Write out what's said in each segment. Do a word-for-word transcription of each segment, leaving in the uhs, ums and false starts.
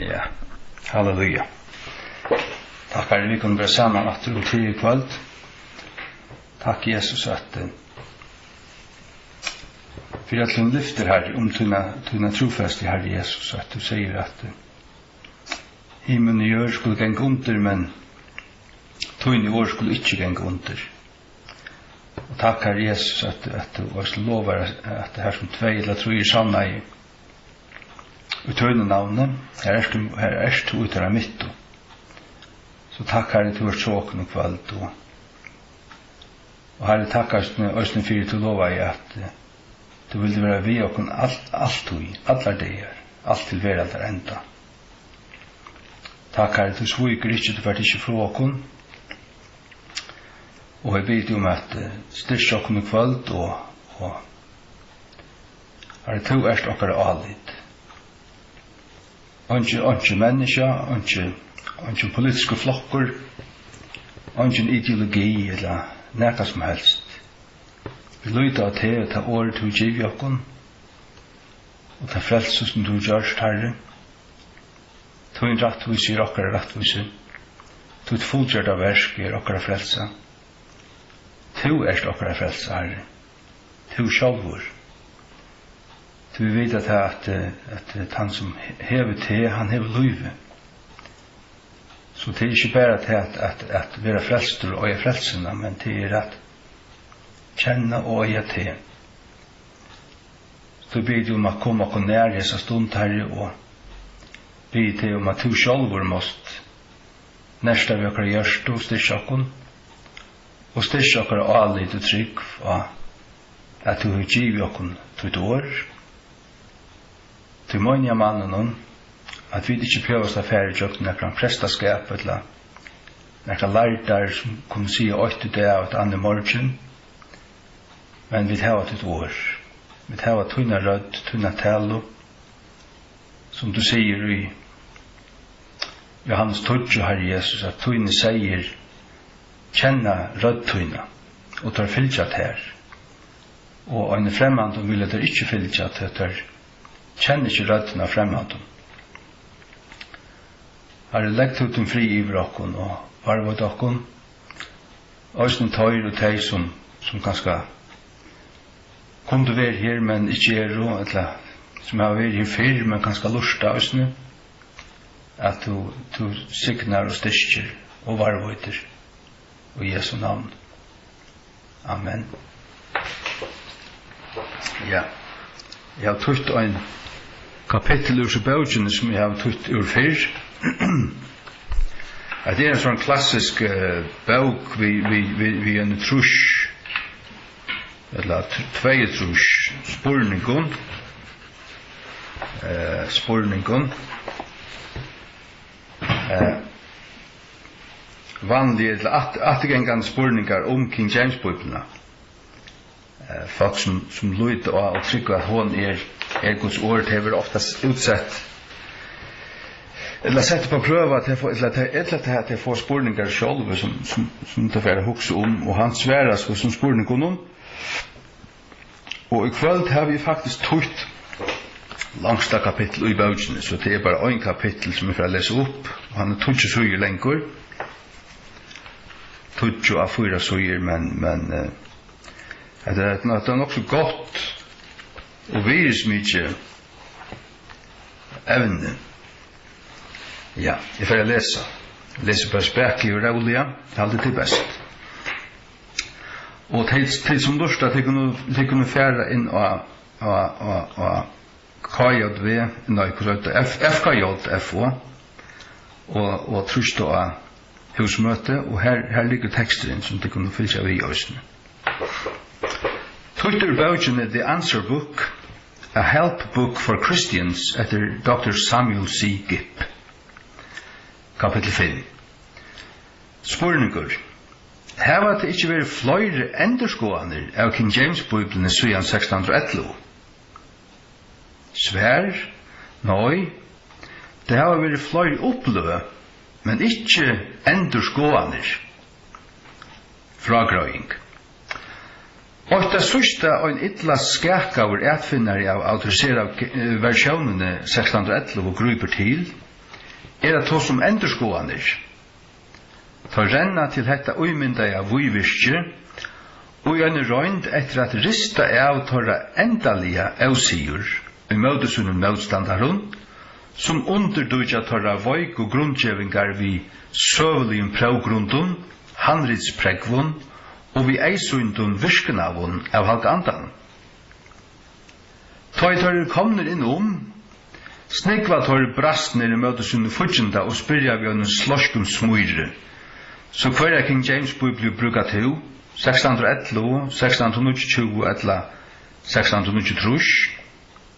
Ja, halleluja. Takk, Harri, vit kunnu vera saman aftur um tíð í kvøld. Takk, Jesus, at, eh, fyri øllum lyftir, Harri, um tína, tína trúfesti, Harri Jesus, at tú sigur at, eh, himmil og jørð skulu ganga undir, men tíni orð skulu ikki ganga undir. Og takk, Harri Jesus, at, at tú eisini lovar, at, at har sum tvey ella trý eru samlaði í tínum navni, har ert tú, har ert tú í teirra midtu. So takk, Harri, tú ert hjá okkum í kvøld, og, og Harri, takk eisini, eisini fyri, tú lovaði, at, eh, tú vildi vera við okkum alt, altíð, allar dagar, alt til veraldar enda. Takk, Harri, tú svíkur ikki, tú fert ikki frá okkum. Og eg biði teg um at, eh, styrkja okkum í kvøld, og, og Harri, tú ert okkara álit. Einki, einki menniskja, einki, eingin politiskur flokkur, eingin ideologi ella nakað sum helst. Vit líta á teg og tað orð, tú givið okkum, og tað frelsi, sum tú gjørst, Harri. Tín rættvísi er okkara rættvísi. Títt fullgjørda verk er okkara frelsa. Tú ert okkara frelsa, Harri. Tú sjálvur. Tí vit vita tað, at, at tann, sum he-, hevur teg, hann hevur lívið. So tað er ikki bara tað at, at, at vera frelstur og eiga frelsuna, men tað er at kenna og eiga teg. So biði eg teg um at koma okkum nær hesa stund, Harri, og biði teg um, at tú sjálvur mást nerta við okkara hjørtu og styrkja okkum, og styrkja okkara álit og trúgv á, at tú hevur givið okkum títt orð. Tí meini eg, manninum, at vit ikki behøvast at fara ígjøgnum nakran prestaskap ella nakrar lærdar, sum kunnu siga eitt í dag og eitt annað í morgin, men vit hava títt orð. Vit hava tína rødd, tína talu, sum tú sigur í Jóhannes tíggju, Harri Jesus, at tínir seyðir kenna rødd tína, og teir fylgja tær. Og einum fremmandum vilja teir ikki fylgja, tí teir kenna ikki røddina av fremmandum. Harri, legg tú tín frið yvir okkum og varðveit okkum. Eisini teir og tey, sum, sum kanska kundu verið her, men ikki eru, ella sum hava verið her fyrr, men kanska lurta eisini, at tú, tú signar og styrkir og varðveitir. Í Jesu navn. Amen. Ja. Eg havi týtt ein kapittul úr so bókini, sum eg havi týtt úr fyrr. At tað er ein sånn klassisk, eh, bók við, við, við, við ein trýss, ella t-, tveyogtrýss spurningum. Eh, spurningum. Eh, vanliga ella at-, afturgangandi spurningar um King James Bíbliuna. Eh, fólk sum, sum líta á og trúgva, at hon er, er Guds orð, tey verða ofta s-, útsett, ella sett upp á prøvu, at tey fáa, ella tey, ella tey, at tey fáa spurningar sjálv, sum, sum, sum tey fara at hugsa um, og hann svarar so sum spurningunum. Og í kvøld havi eg faktiskt týtt longsta kapittul í bókini, so tað er bara ein kapittul, sum eg fari at lesa upp, og hann er tíggju síður langur. Tíggju á fýra síður, men, men, eh, hetta er, hetta er nokk so gott og virðismikið evni. Ja, eg fari at lesa. Lesi bara spakuliga og róliga, eg haldi, tað er best. Og tey, tey sum lurta, tey kunnu, tey kunnu fara inn á, á, á, á K J V, nei, hvussu eitur tað? F-, F K J F O, og, og trýsta á húsmøti, og her, her liggur teksturin, sum tey kunnu fylgja við eisini. Týtt úr bókini The Answer Book, A Help Book for Christians eftir doktor Samuel C. Gipp. Kapittul fimm. Spurningur. Hava tað ikki verið fleiri endurskoðanir av King James Bíbliuni síðan sekstan hundrað og ellivu? Svar: Nei. Tað hava verið fleiri uppløg, men ikki endurskoðanir. Frágreiðing. Eitt tað síðsta ein illa skakaður atfinnari av autoriserað, eh, versjónini sekstan hundrað og ellivu grípur til, er at tosa um endurskoðanir. Teir renna til hetta ímyndaða vígvirki í eini roynd eftir at rista av teirra endaliga ósigur ímóti sínum mótstandarum, sum undirdýkja teirra veiku grundgevingar við søguligum próvgrundum, handritsprógvum og við eyðsýndum virknaðum av Halga Andanum. Tá ið teir eru komnir inn um, snúgva teir brastnir ímóti sínum fígginda og spyrja við einum sleiskum smíri: "So hvørja King James Bíbliu brúkar tú? Sekstan hundrað og ellivu, sekstan hundrað og níggjuogtjúgu ella sekstan hundrað og níggjuogtrýss?"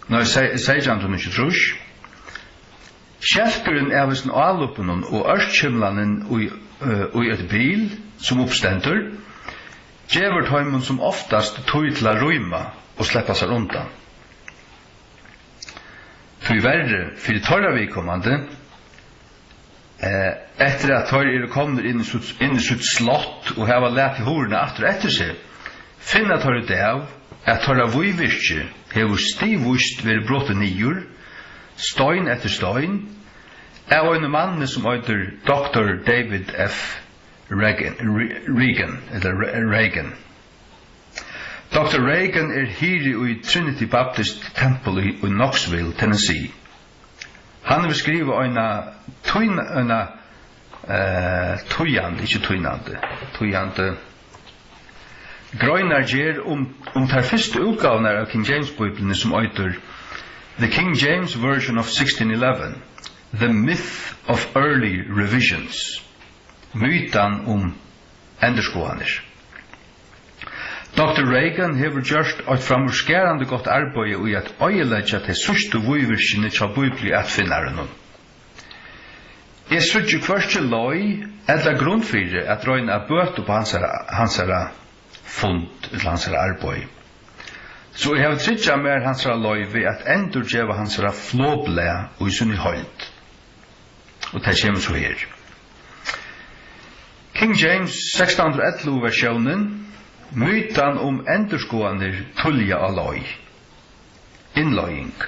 Nei, se-, seytjan hundrað og níggjuogtrýss. Skelkurin av hesum álopinum og ørkymlanin í, eh, í eitt bil, sum uppstendur, gevur teimum sum oftast tíð til at rýma og sleppa sær undan. Tíverri fyri teirra viðkomandi, eh, eftir at teir eru komnir inn í sítt, inn í sítt slott og hava latið hurðina aftur eftir sær, finna teir út av, at teirra vígvirki hevur stigvíst verið brotið niður, stein eftir stein, av einum manni, sum eitur doktor David F. Reagan, Re-, Reagan, ella Re-, Reagan. Doktor Reagan er hirði í Trinity Baptist Temple í, í Knoxville, Tennessee. Hann hevur skrivað eina tín-, eina, eh, týðandi, ikki týnandi, týðandi greinargerð um, um tær fyrstu útgávurnar av King James Bíbliuni, sum eitur The King James Version of sixteen eleven, The Myth of Early Revisions, Mytan um endurskoðanir. Doktor Reagan hevur gjørt eitt framúrskarandi gott arbeiði í at oyðileggja tey síðstu vígvirkini hjá bíbliuatfinnarunum. Eg síggi hvørki leið ella grund fyri at royna at bøta upp á hansara, hansara fund ella hansara arbeiði. So eg havi tryggjað mær hansara loyvi at endurgeva hansara flogblað í síni heild. Og tað kemur so her. King James sekstan hundrað og ellivu versjónin, mytan um endurskoðanir tíðliga á leið. Innleiðing.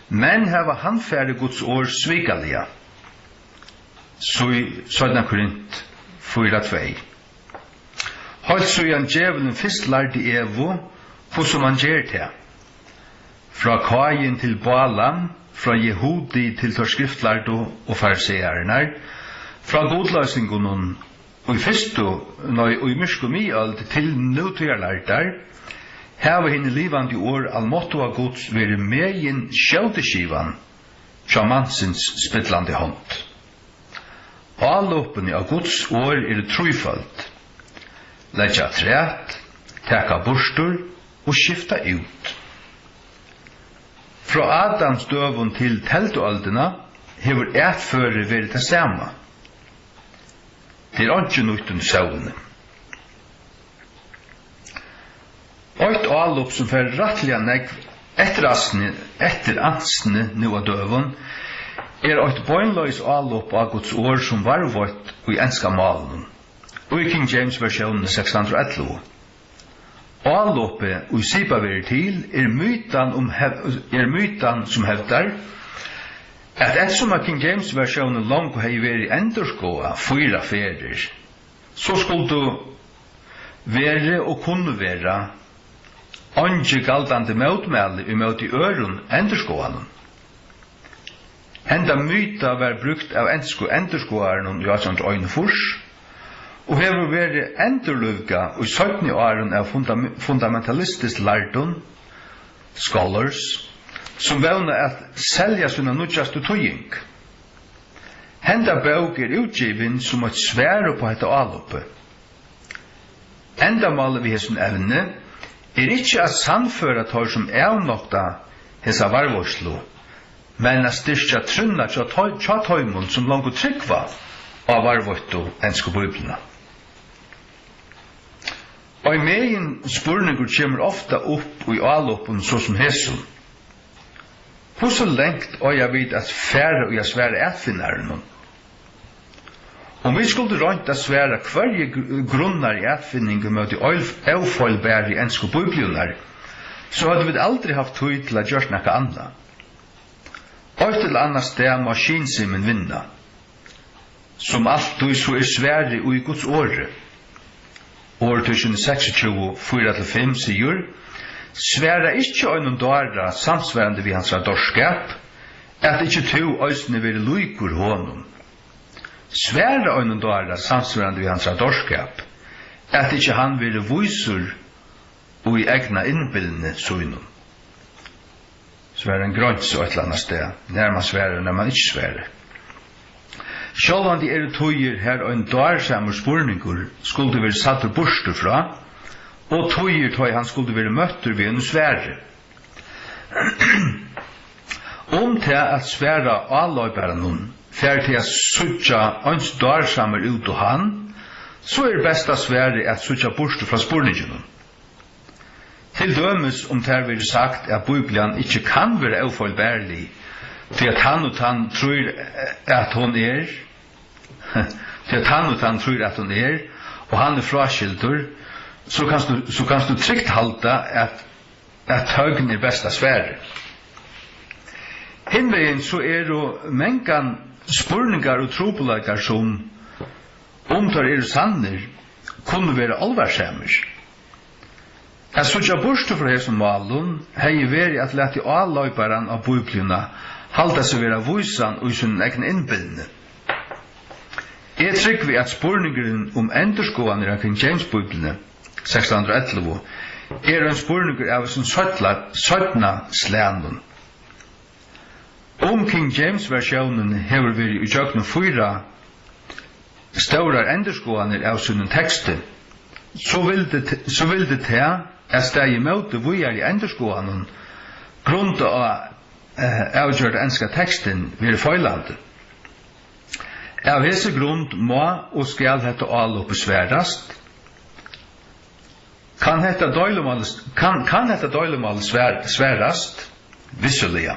Menn hava handfarið Guds orð svikaliga. Sý-, seinna Korint fýra tvey. Heilt síðan djevulin fyrst lærdi Evu, hvussu mann ger tað. Frá Káin til Bálam, frá Jehudi til teir skriftlærdu og fariseararnar, frá gudloysingunum í fyrstu, nei, í myrku miðøld til nútíðarlærdar, hava hini livandi orð almáttuga Guds verið megin skjótiskivan hjá mansins spillandi hond. Álopini á Guds orð eru tríføld: leggja afturat, taka burtur og skifta út. Frá Adams døgum til telduøldina hevur atførið verið tað sama. Tað er einki nýtt undir sólini. Eitt álop, sum fær rættiliga nógv eftiransni, eftiransni nú á døgum, er eitt beinleiðis álop á Guds orð, sum varðveitt í enska málinum, í King James versjónini sekstan hundrað og ellivu. Álopið, ið sipað verður til, er mytan um hev-, er mytan, sum hevdar, at eftirsum at King James versjónin longu hevði verið endurskoðað fýra ferðir, so skuldu verið og kunnu vera eingi galdandi mótmæli ímóti øðrum endurskoðanum. Henda myta var brúkt av ensku endurskoðarunum í átjan hundrað og einogfýrs og hevur verið endurlívgað í seinni árum av fundam-, fundamentalistiskt lærdum, scholars, sum vóna at selja sína nýggjastu týðing. Henda bók er útgivin sum eitt svar upp á hetta álopið. Endamálið við hesum evni er ikki at sannføra teir, sum avnokta hesa varðveitslu, men at styrkja trúnna hjá tei-, hjá teimum, sum longu trúgva á varðveittu ensku Bíbliuna. Ein meginspurningur kemur ofta upp í álopum so sum hesum: Hvussu langt eiga vit at fara í at svara atfinnarunum? Um vit skuldu roynt at svara hvørji gr-, grunnari atfinning ímóti óf-, ófeilbarari ensku Bíbliunar, so høvdu vit aldri havt tíð til at gjørt nakað annað. Eitt ella annað stað má skynsemin vinna. Sum altíð, so er svarið í Guds orði. Orðtøkin seksogtjúgu, fýra til fimm sigur: Svara ikki einum dára samsvarandi við hansara dárskap, at ikki tú eisini verði líkur honum. Svara einum dára samsvarandi við hansara dárskap, at ikki hann verði vísur í egna innbilni sínum. Svara ein greins og eitt ella annað stað, nær mann svarar, nær mann ikki svarar. Sjálvandi eru tíðir, har ein dársamur spurningur skuldi verið sæddur burtur frá, og tíðir, tá ið hann skuldi verið møttur við einum svari. Um tað at svara áleyparanum fær teg at síggja eins dársamur út og hann, so er besta svarið at síggja burtur frá spurninginum. Til dømis, um tær verður sagt, at Bíblian ikki kann vera ófeilbarlig, tí at tann og tann trýr, at hon er, tí at tann og tann trýr, at hon er, og hann er fráskildur, so kanst tú, so kanst tú trygt halda, at, at tøgn er besta svarið. Hinvegin so eru mangan spurningar og trupulleikar, sum, um teir eru sannir, kunnu vera álvarsamir. At síggja burtur frá hesum málum hevði verið at latið áleyparan á Bíbliuna halda seg vera vísan í sínum egna innbilni. Eg trúgvi, at spurningurin um endurskoðanir av King James Bíbliuni, sekstan hundrað og ellivu, er ein spurningur av hesum seinna, seinna slagnum. Um King James versiónin hevur verið ígjøgnum fýra stórar endurskoðanir av sínum teksti, so vildi t-, so vildi tað, at staðið ímóti víðari endurskoðanum grundað á, eh, avgjørda enska tekstin, verið feilandi. Av hesi grund má og skal hetta álopið svarast. Kann hetta deilumálið, kann, kann hetta deilumálið svar-, svarast? Vissuliga.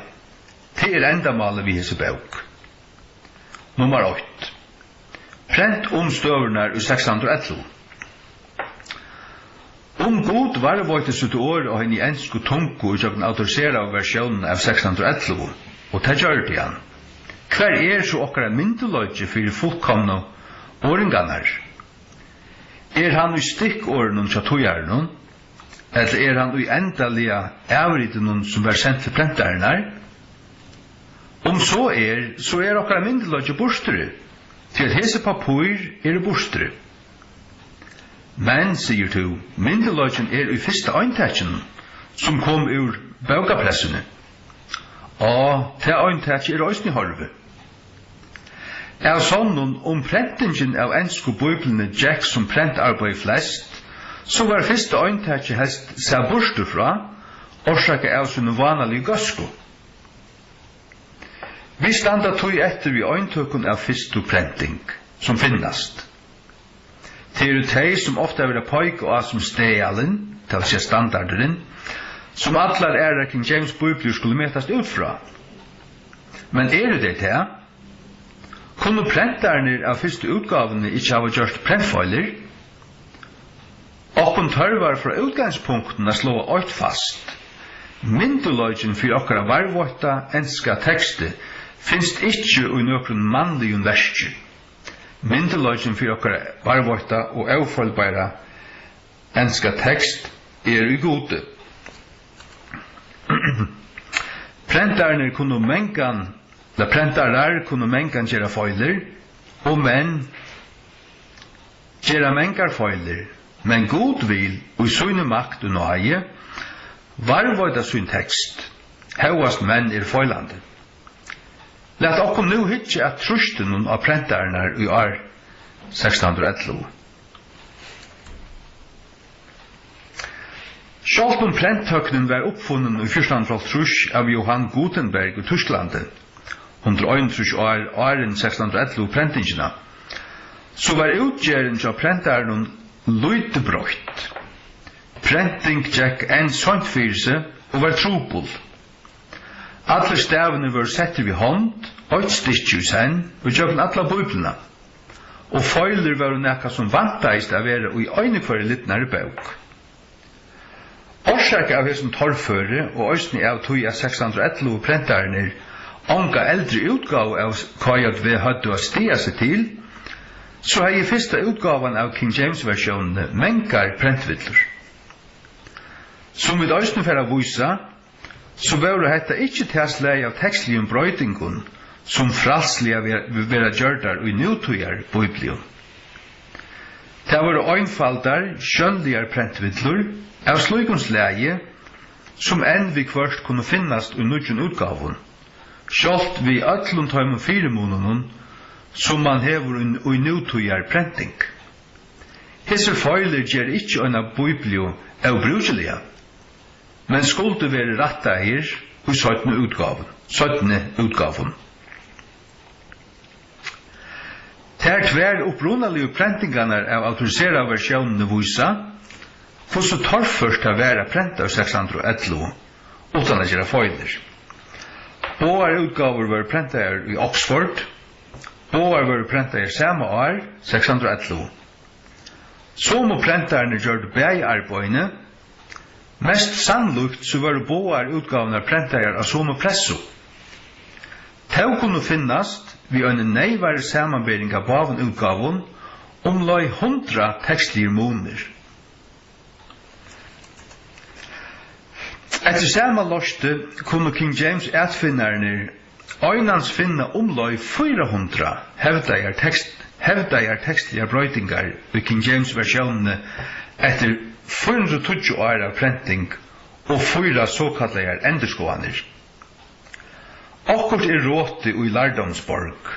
Tað er endamálið við hesi bók. Nummar eitt. Prentumstøðurnar í sekstan hundrað og ellivu. Um Gud varðveitti sítt orð á hini ensku tungu ígjøgnum autoriseraðu versiónina av sekstan hundrað og ellivu, og tað gjørdi hann, hvar er so okkara myndugleiki fyri fullkomnu orðingarnar? Er hann í stikkorðunum hjá týðaranum, ella er hann í endaliga avritinum, sum varð sent til prentararnar? Um so er, so er okkara myndugleiki burturi, tí at hesi pappír eru burturi. Men, sigur tú, myndugleikin er í fyrsta eintakinum, sum kom úr bókapressuni. Á, tað eintakið er eisini horvið. Av sonnum, um prentingin av ensku Bíbliuni gekk sum prentarbeiði flest, so var fyrsta eintakið helst sæð burtur frá, orsakað av sínum vánaligu góðsku. Vit standa tí eftir við eintøkum av fyrstu prenting, sum finnast. Tað eru tey, sum ofta verða peikað á sum staðalin, tað vil siga standardurin, sum allar aðrar King James Bíbliur skulu metast út frá. Men eru tey tað? Kunnu prentararnir av fyrstu útgávuni ikki hava gjørt prentfeilir? Okkum tørvar frá útgangspunktinum at sláa eitt fast. Myndugleikin fyri okkara varðveitta enska teksti finst ikki í nøkrum mannligum verki. Myndugleikin fyri okkara varðveitta og ófeilbara enska tekst er í Gudi. Prentararnir kunnu mangan, ella prentarar kunnu mangan gera feilir, og menn gera mangar feilir, men Gud vil í síni makt og náði varðveita sín tekst, hóast menn eru feilandi. Lat okkum nú hyggja at trýstinum á prentararnar í ár sekstan hundrað og ellivu. Sjálvt um prenttøknin var uppfunnin í fjúrtan hundrað og hálvtrýss av Johann Gutenberg í Týsklandi, hundrað og einogtrýss ár áðrenn sekstan hundrað og ellivu prentingina, so var útgerðin hjá prentarunum lítið broytt. Prenting gekk enn seint fyri seg og var trupul. Allir stavirnir vóru settir við hond, eitt stykki í senn, ígjøgnum alla Bíbliuna, og feilir vóru nakað, sum væntaðist at vera í eini hvørji lidnari bók. Orsakað av hesum torføri og eisini av tí, at sekstan hundrað og ellivu prentararnir onga eldri útgávu av K J V høvdu at stiga seg til, so hevði fyrsta útgávan av King James versiónini mangar prentvillur. Sum vit eisini fara at vísa, so vóru hetta ikki tað slag av tekstligum broytingum, sum frælsliga ver-, verða gjørdar í nútíðar bíblium. Tað vóru einfaldar, sjónligar prentvillur av slíkum slagi, sum enn viðhvørt kunnu finnast í nýggjum útgávum, sjálvt við øllum teimum fyrimununum, sum mann hevur í, í nútíðar prenting. Hesir feilir gera ikki eina bíbliu óbrúkiliga, men skuldu verið rættaðir í seinnu útgávum, seinni útgávum. Tær tvær upprunaligu prentingarnar av autoriseraðu versiónini vísa, hvussu torført tað var at prenta í seks hundrað og ellivu uttan at gera feilir. Báðar útgávur vóru prentaðar í Oxford. Báðar vóru prentaðar sama ár, seks hundrað og ellivu. Somu prentararnir gjørdu bæði arbeiðini. Mest sannlíkt so vóru báðar útgávurnar prentaðar á somu pressu. Tó kunnu finnast, við eini neyvari samanbering av báðum útgávum, umleið hundrað tekstligir munir. Eftir sama loysti kunnu King James atfinnararnir einans finna umleið fýra hundrað hevdaðar tekst-, hevdaðar tekstligar broytingar í King James versiónini eftir fýra hundrað og tíggju ár av prenting og fýra sokallaðar endurskoðanir. Okkurt er rotið í lærdómsborg.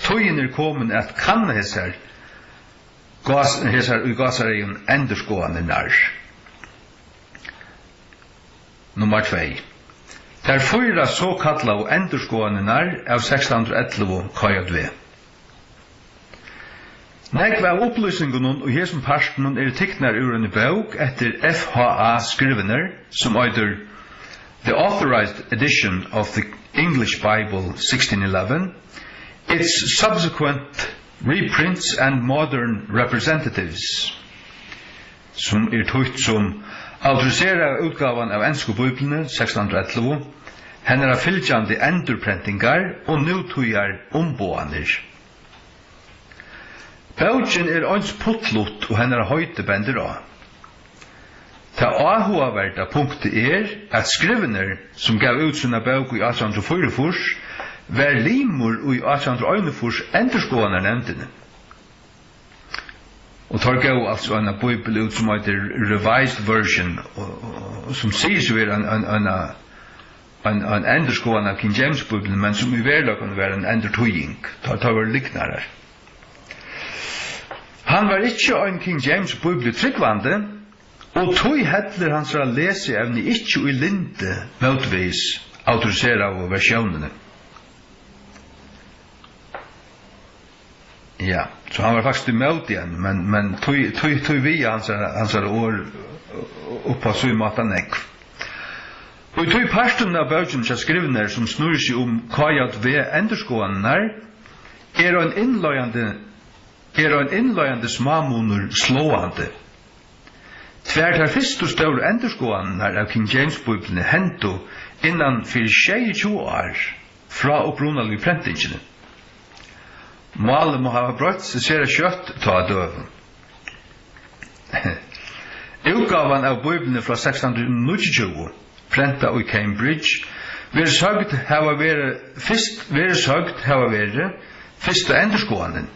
Tíðin er komin at kanna hesar, gás-, hesar í gásareygum endurskoðanirnar. Nummar tvey. Tær fýra sokallaðu endurskoðanirnar av sekstan hundrað og ellivu K J V. Nógv av upplýsingunum í hesum partinum eru tiknar úr eini bók eftir F H A Scrivener, sum eitur The Authorized Edition of the English Bible sixteen eleven, Its Subsequent Reprints and Modern Representatives, sum er týtt sum Autoriseraða útgávan av ensku bíbliuni, sekstan hundrað og ellivu, hennara fylgjandi endurprentingar og nútíðar umboðanir. Bókin er eins puttlutt og hennara heiti bendir á. Tað áhugaverda punktið er, at Scrivener, sum gav út sína bók í átjan hundrað og fýraogfýrs, var limur í átjan hundrað og einogfýrs endurskoðanarnevndini. Og teir góvu altso eina bíbel út, sum eitur Revised Version, og, og, og sum sigur seg vera ein, ein, ein, ein, ein endurskoðan av King James Bíbliuni, men sum í veruleikanum var ein endurtýðing. Teir, teir vóru lygnarar. Hann var ikki ein King James Bíbliutrúgvandi, og tí hellir hansara lesievni ikki í lyndi mótvegis autoriseraðu versiónini. Ja, so hann var faktiskt ímóti henni, men, men tí, tí, tí viga hansara, hansara orð upp á sín máta nógv. Og í tí partinum av bókini hjá Scrivener, sum snýr seg um K J V endurskoðanirnar, er ein innleiðandi, er ein innleiðandi smámunur sláandi. Tvær tær fyrstu stóru endurskoðanirnar av King James Bíbliuni hendu innan fyri sjeyogtjúgu ár frá upprunaligu prentingini. Málið má hava broytt seg sera skjótt tá á døgum. Útgávan av Bíbliuni frá sekstan hundrað og níggjuogtjúgu, prentað í Cambridge, verður søgd hava verið fyrst, verður søgd hava verið fyrsta endurskoðanin.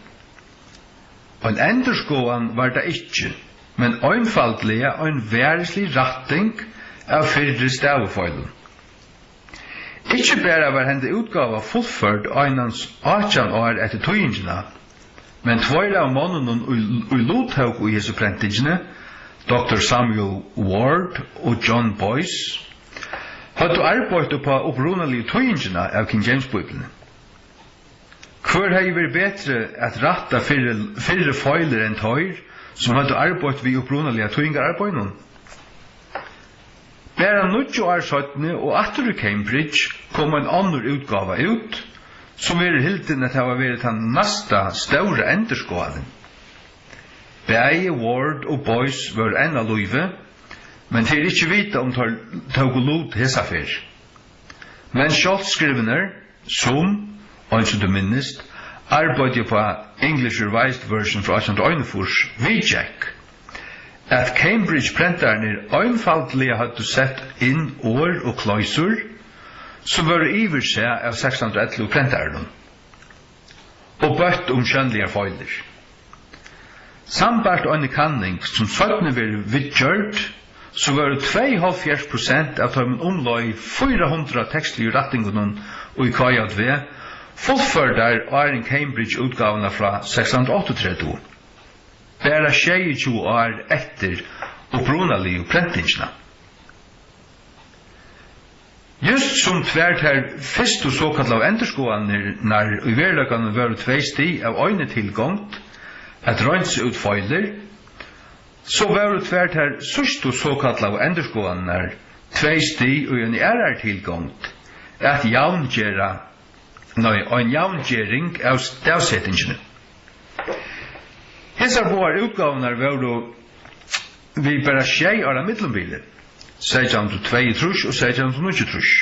Ein endurskoðan var tað ikki, men einfaldliga ein varislig rætting av fyrri stavifeilum. Ikki bara var henda útgáva fullførd einans átjan ár eftir týðingina, men tveir av monnunum, ið, ið luttóku í hesi prentingini, doktor Samuel Ward og John Boyce, høvdu arbeitt upp á upprunaligu týðingina av King James Bíbliuni. Hvør hevði verið betri at rætta fyrri, fyrri feilir enn teir, sum høvdu arbeitt við upprunaliga týðingararbeiðinum? Bara níggju ár seinni og aftur í Cambridge kom ein onnur útgáva út, sum verður hildin at hava verið tann næsta stóra endurskoðanin. Bæði Ward og Boyce vóru enn á lívi, men tað er ikki vitað, um teir tóku lut hesa ferð. Men sjálvskrivnir, sum, eins og tú minnist, arbeiddi upp á English Revised Version frá átjan hundrað og einogfýrs, viðgekk, at Cambridge-prentararnir einfaldliga høvdu sett inn orð og kloysur, sum vóru yvirsæð av seks hundrað og ellivu prentaranum, og bøtt um sjónligar feilir. Sambært eini kanning, sum seinni verður viðgjørd, so vóru tveyoghálvfjerðs prosent av teimum umleið fýra hundrað tekstligu rættingunum í K J V fullførdar áðrenn Cambridge-útgávuna frá seks hundrað og áttaogtretivu, bara sjeyogtjúgu ár eftir upprunaligu prentingina. Júst sum tvær tær fyrstu sokallaðu endurskoðanirnar í veruleikanum vóru tvey stig av eini tilgongd at reinsa út feilir, so vóru tvær tær síðstu sokallaðu endurskoðanirnar tvey stig í eini aðrari tilgongd at javngera, nei, ein javngering av stavsetingini. Hesar báðar útgávurnar vóru við bara sjey ára millumbili, seytjan hundrað og tveyogtrýss og seytjan hundrað og níggjuogtrýss,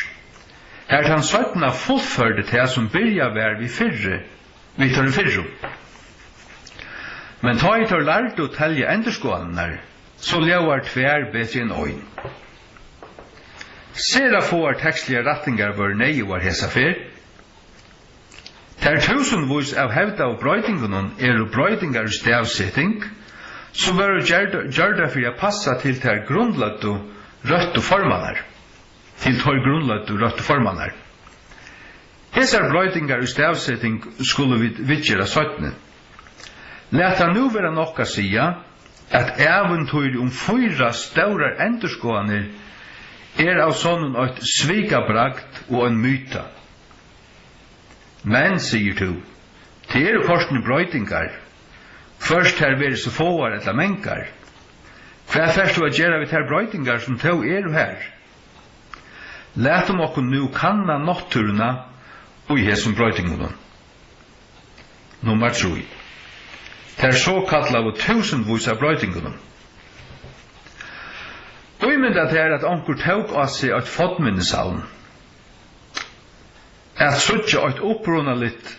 har tann seinna fullførdi tað, sum byrjað var við fyrru, við teirri fyrru. Men tá ið teir lærdu at telja endurskoðanirnar, so ljóðar tvær betri enn ein. Sera fáar tekstligar rættingar vóru neyðugar hesa ferð. Tær túsundvís av hevdaðu broytingunum eru broytingar í stavseting, sum vóru gjørd-, gjørdar fyri at passa til tær grundløgdu røttu formarnar, til teir grundløgdu røttu formarnar. Hesar broytingar í stavseting skulu vit viðgera seinni. Lat tað nú vera nokk at siga, at ævintýri um fýra stórar endurskoðanir er av sonnum eitt svikabragd og ein myta. Men, sigur tú, tað eru kortini broytingar, hvørt tær verið so fáar ella mangar. Hvat fert tú at gera við tær broytingar, sum tó eru har? Latum okkum nú kanna náttúruna í hesum broytingunum. Nummar trý. Tær sokallaðu túsundvís av broytingunum. Ímynda tær, at onkur tók á seg eitt fornminnissavn, at síggja eitt upprunaligt,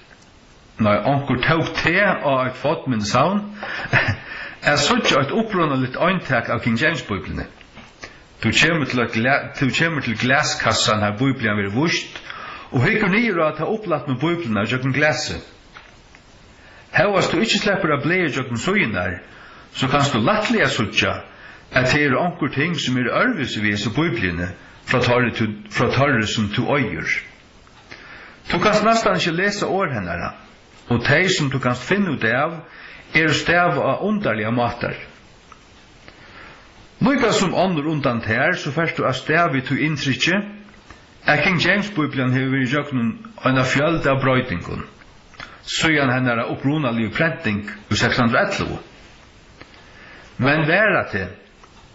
nei, onkur tók teg á eitt fornminnissavn, at síggja eitt upprunaligt eintak av King James Bíbliuni. Tú kemur til eitt gla-, tú kemur til glaskassan, har Bíblian verður víst, og hyggur niður á ta upplatnu Bíbliuna gjøgnum glasið. Hóast tú ikki sleppur at blaða gjøgnum síðurnar, so kanst tú lættliga síggja, at tað eru onkur ting, sum eru øðrvísi við hesi Bíbliuni frá teirri, tú, frá teirri, sum tú eigur. Tú kanst næstan ikki lesa orð hennara, og tey, sum tú kanst finna út av, eru stavað á undarligar mátar. Líka sum onnur undan tær, so fert tú avstað við tí inntrykki, at King James Bíblian hevur verið ígjøgnum eina fjøld av broytingum, síðan hennara upprunaligu prenting í seks hundrað og ellivu. Men vara teg,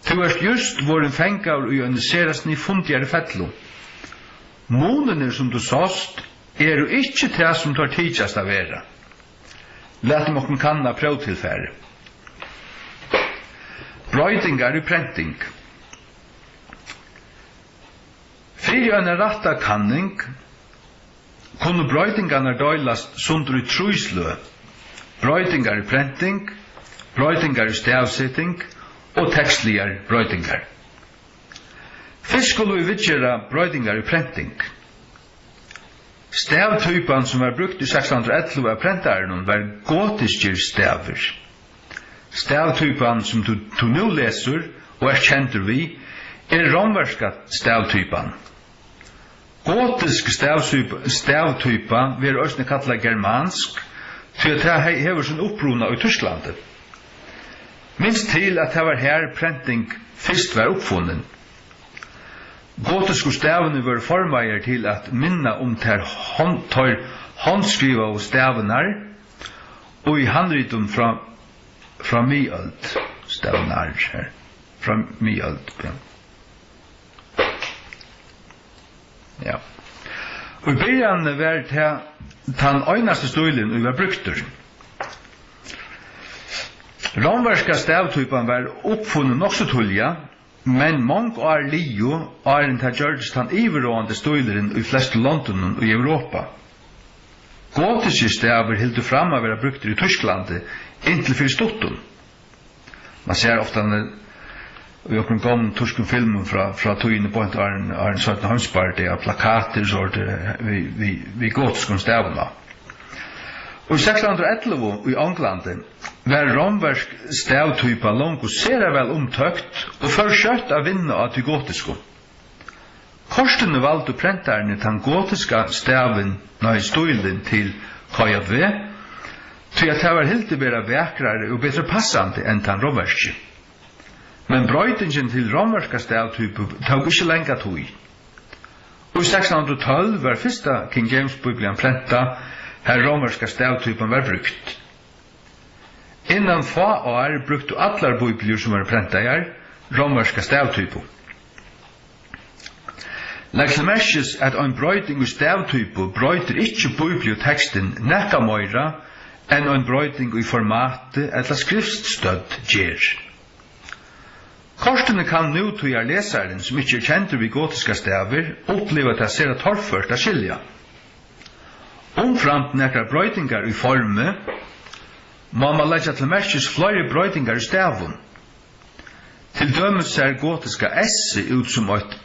tú ert júst vorðin fangaður í eini sera snifundigari fellu. Munirnir, sum tú sást, eru ikki tað, sum teir tykjast at vera. Latum okkum kanna próvtilfarið. Broytingar í prenting. Fyri eina rætta kanning kunnu broytingarnar deilast sundur í trý sløg: broytingar í prenting, broytingar í stavseting og tekstligar broytingar. Fyrst skulu vit viðgera broytingar í prenting. Stavtýpan, sum varð brúkt í seks hundrað og ellivu av prentaranum, var gotiskir stavir. Stavtýpan, sum tú, tú nú lesur og ert kendur við, er rómverska stavtýpan. Gotisk stavsýp-, stavtýpa verður eisini kallað germansk, tí at tað he-, hevur sín uppruna í Týsklandi. Minst til, at tað var har, prenting fyrst var uppfunnin. Gotisku stavirnir vóru formaðir til at minna um tær hond-, teir handskrivaðu stavirnar í handritum frá, frá miðøld. Stavnar her. Frá miðøld, ja. Ja. Í byrjanini var tað tann einasti stílin, ið var brúktur. Rómverska stavtýpan var uppfunnin nokk so tíðliga, Men mong ár liðu, áðrenn tað gjørdist tann yvirráðandi stílurin í flestu londunum í Europa. Gotiskir stavir hildu fram at vera brúktir í Týsklandi inntil fyri stuttum. Man sær ofta í okkrum gomlum týskum filmum frá, frá tíðini beint áðrenn, áðrenn seinna heimsbardaga, plakatir, so er tað við, við, við gotiskum stavum á. Og í sekstan hundrað og ellivu í Onglandi var rómversk stavtýpa longu sera væl umtókt og fór skjótt at vinna á tí gotisku. Kortini valdu prentararnir tann gotiska stavin, nei, stílin til K J V, tí at tað var hildið vera vakrari og betri passandi enn tann rómverski. Men broytingin til rómverska stavtypu tók ikki langa tíð. Í sekstan hundrað og tólv var fyrsta King James Biblian prentað, har rómverska stavtypan var brúkt. Innan fá ár brúktu allar bíbliur, sum vóru prentaðar, rómverska stavtypu. Legg til merkis, at ein broyting í stavtypu broytir ikki bíbliutekstin nakað meira, enn ein broyting í formati ella skriftstødd ger. Kortini kann nútíðarlesarin, sum ikki er kendur við gotiskar stavir, uppliva tað sera torført at skilja. Umframt nakrar broytingar í formi, má mann leggja til merkis fleiri broytingar í stavum. Til dømis sær gotiska S út sum eitt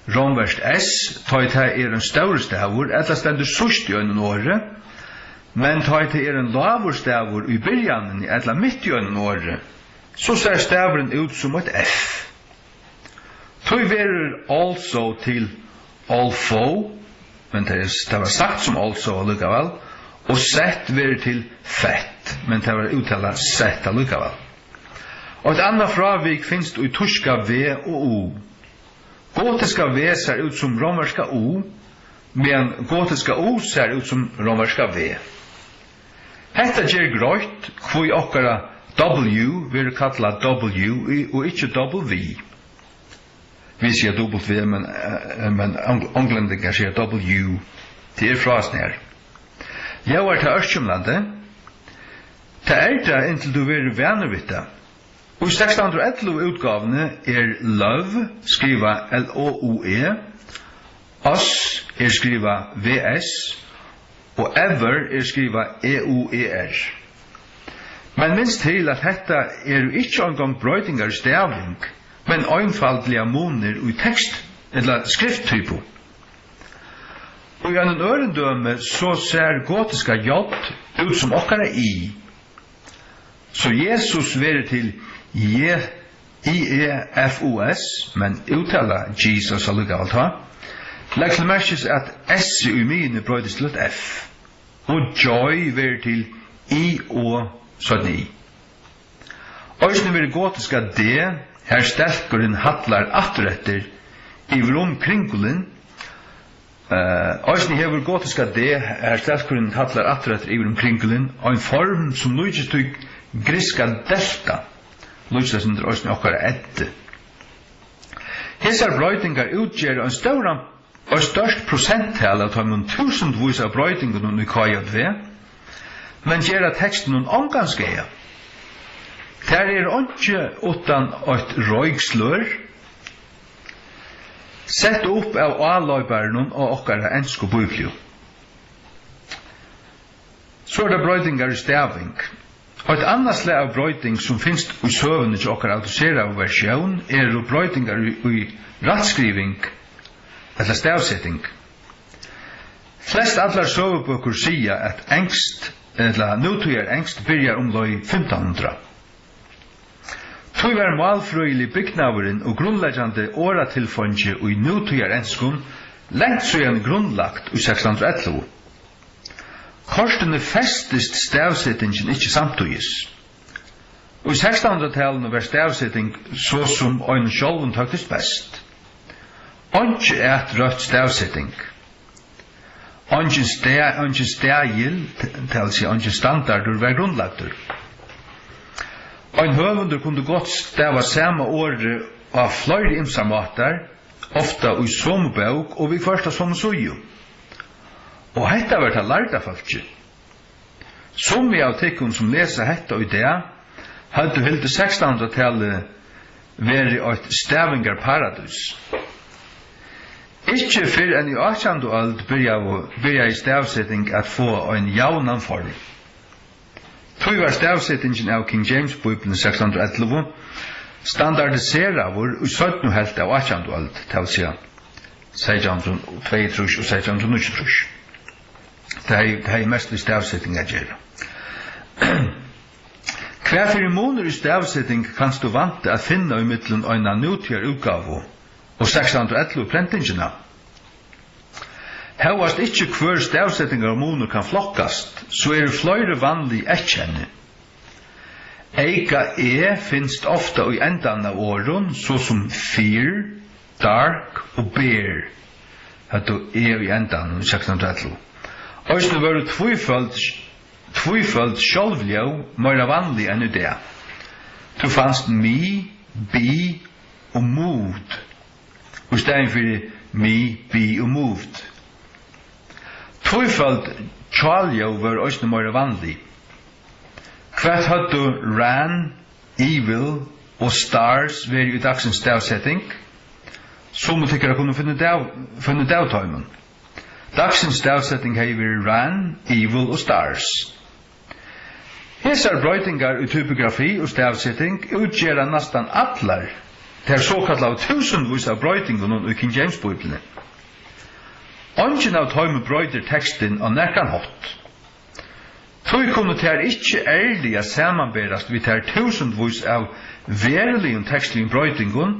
rómverskt S, tá ið tað er ein stórur stavur ella stendur síðst í einum orði, men tá ið tað er ein lágur stavur í byrjanini ella mitt í einum orði, so sær stavurin út sum eitt F. Tí verður also til although, men tað er, tað var sagt sum also allíkavæl, og set verður til fet, men tað var úttalað set allíkavæl. Eitt annað frávik finst í týska V og U. Gotiska V sær út sum rómverska U, meðan gotiska U sær út sum rómverska V. Hetta ger greitt, hví okkara W verður kallað W í, og ikki W. Vit siga W, men, eh, men ong-, onglendingar siga W. Tað er frásnar. Ljóðar tað ørkymlandi? Tað er tað, inntil tú verður vanur við tað. Í sekstan hundrað og ellivu útgávuni er love skrivað L O U E, us er skrivað V S og ever er skrivað E U E R. Men minst til, at hetta eru ikki eingong broytingar í staving, men einfaldliga munir í tekst ella skrifttypu. Í einum øðrum dømi, so sær gotiska J út sum okkara I. So Jesus verður til J, I E F U S, men úttala Jesus allíkavæl tá. Legg til merkis, at S í miðjuni broytist til eitt F, og joy verður til I O seinni I. Eisini verður gotiska D, har stelkurin hallar aftureftir yvir um kringulin, Eh, eisini hevur gotiska D, har stelkurin hallar aftureftir yvir um kringulin, ein form, sum líkist tí grikska delta, líkist eitt sindur eisini okkara eddi. Hesar broytingar útgera ein stóran, eitt stórt prosenttal av teimum túsundvís av broytingunum í K J V, men gera tekstinum ongan skaða. Tær eru einki uttan eitt roykslør, sett upp av áloyparunum á okkara ensku bíbliu. So eru tað broytingar í staving. Eitt annað slag av broyting, sum finst í søguni hjá okkara autoriseradu versjón, eru broytingar í, í rættskriving ella stavseting. Flest allar søgubøkur siga, at enskt, ella nútíðar enskt, byrjar umleið fimtan hundrað. Tí var málfrøðiligi bygnaðurin og grundleggjandi orðatilfeingi í nútíðarenskum langt síðani grundlagt í sekstan hundrað og ellivu. Kortini festist stavsetingin ikki samtíðis. Í sekstanhundraðtalinum var stavseting so sum einum sjálvum tóktist best. Einki æt røtt stavseting. Eingin sta-, eingin staðil, t-, tað vil siga, eingin standardur var grundlagdur. Ein høvundur kundi gott stava sama orðið á fleiri ymsar mátar, ofta í somu bók og viðhvørt á somu síðu. Og hetta var tað lærda fólkið. Summi av tykkum, sum lesa hetta í dag, høvdu hildið sekstanhundraðtalið verið eitt stavingarparadís. Ikki fyrr enn í átjandu øld byrjaðu, byrjaði stavseting at fáa ein javnan form. Tí var stavsetingin av King James Bíbliuni sekstan hundrað og ellivu standardiseraður í seinnu helvt av átjandu øld, tað vil siga seytjan hundrað og tveyogtrýss og seytjan hundrað og níggjuogtrýss. Tað hevði, tað hevði mest við stavseting at gera. Hvat fyri munur í stavseting kanst tú vænta at finna ímillum eina nútíðarútgávu og sekstan hundrað og ellivu prentingina? Hóast ikki hvør stavsetingarmunur kann flokkast, so eru fleiri vanlig eyðkenni. Eyka e finst ofta í endan av orðum, so sum fir, dark og bear, høvdu e í endanum í sekstan hundrað og ellivu. Eisini vóru tvíføld, tvíføld sjálvljóð meira vanlig enn í dag. Tú fanst mi, bi og moved í staðin fyri me, be og moved. Tvíføld hjáljóð vóru eisini meira vanlig. Hvat høvdu ran, evil og stars verið í dagsins stavseting? Summi tykkara kunnu finna út av, finna út av teimum. Dagsins stavseting hevði verið ran, evil og stars. Hesar broytingar í typografi og stavseting útgera næstan allar tær sokallaðu túsundvís av broytingunum í King James Bíbliuni. Eingin av teimum broytir tekstin á nakran hátt. Tí kunnu tær ikki ærliga samanberast við tær túsundvís av veruligum tekstligum broytingum,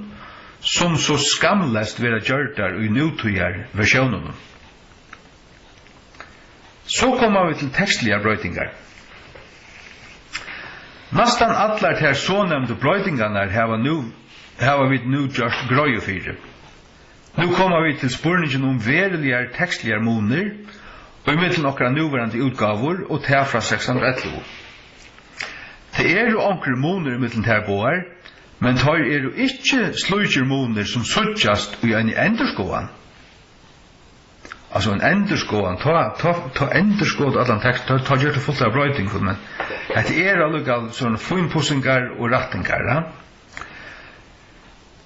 sum so skamleyst verða gjørdar í nútíðar versjónunum. So koma vit til tekstligar broytingar. Næstan allar tær sonevndu broytingarnar hava nú, hava vit nú gjørt greiðu fyri. Nú koma vit til spurningin um veruligar tekstligar munir ímillum okkara núverandi útgávur og tað frá sekstan hundrað og ellivu. Tað eru onkrir munir ímillum tær báðar, men teir eru ikki slíkir munir, sum síggjast í eini endurskoðan. Altso, ein endurskoðan, tá, tá, tá endurskoðar tú allan tekst, tá, tá ger tú fult av broytingum, men hetta er allíkavæl sovorðnar fínpussingar og rættingar, ja.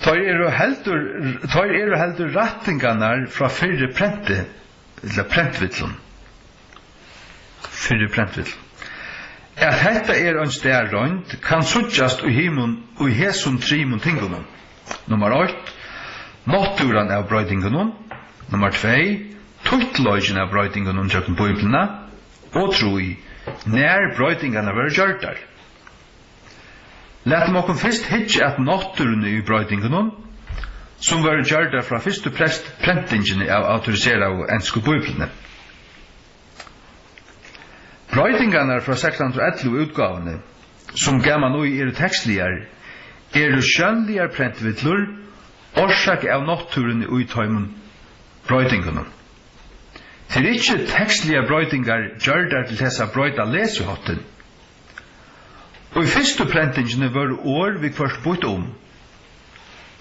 Teir eru heldur, teir eru heldur rættingarnar frá fyrri prenti, ella prentvillum. Fyrri prentvillum. At hetta er ein staðroynd, kann síggjast í himum, í hesum trimum tingunum. Nummar eitt, náttúran av broytingunum. Nummar tvey, títtleikin av broytingunum gjøgnum Bíbliuna. Og trý, nær broytingarnar vórðu gjørdar. Latum okkum fyrst hyggja at náttúruni í broytingunum, sum vórðu gjørdar frá fyrstu prest-, prentingini av autoriseraðu ensku Bíbliuni. Broytingarnar frá sekstan hundrað og ellivu útgávuni, sum gaman í eru tekstligar, eru sjónligar prentvillur, orsakað av náttúruni í teimum broytingunum. Tað eru ikki tekstligar broytingar gjørdar til tess at broyta lesiháttin. Í fyrstu prentingini vórðu orð viðhvørt býtt um.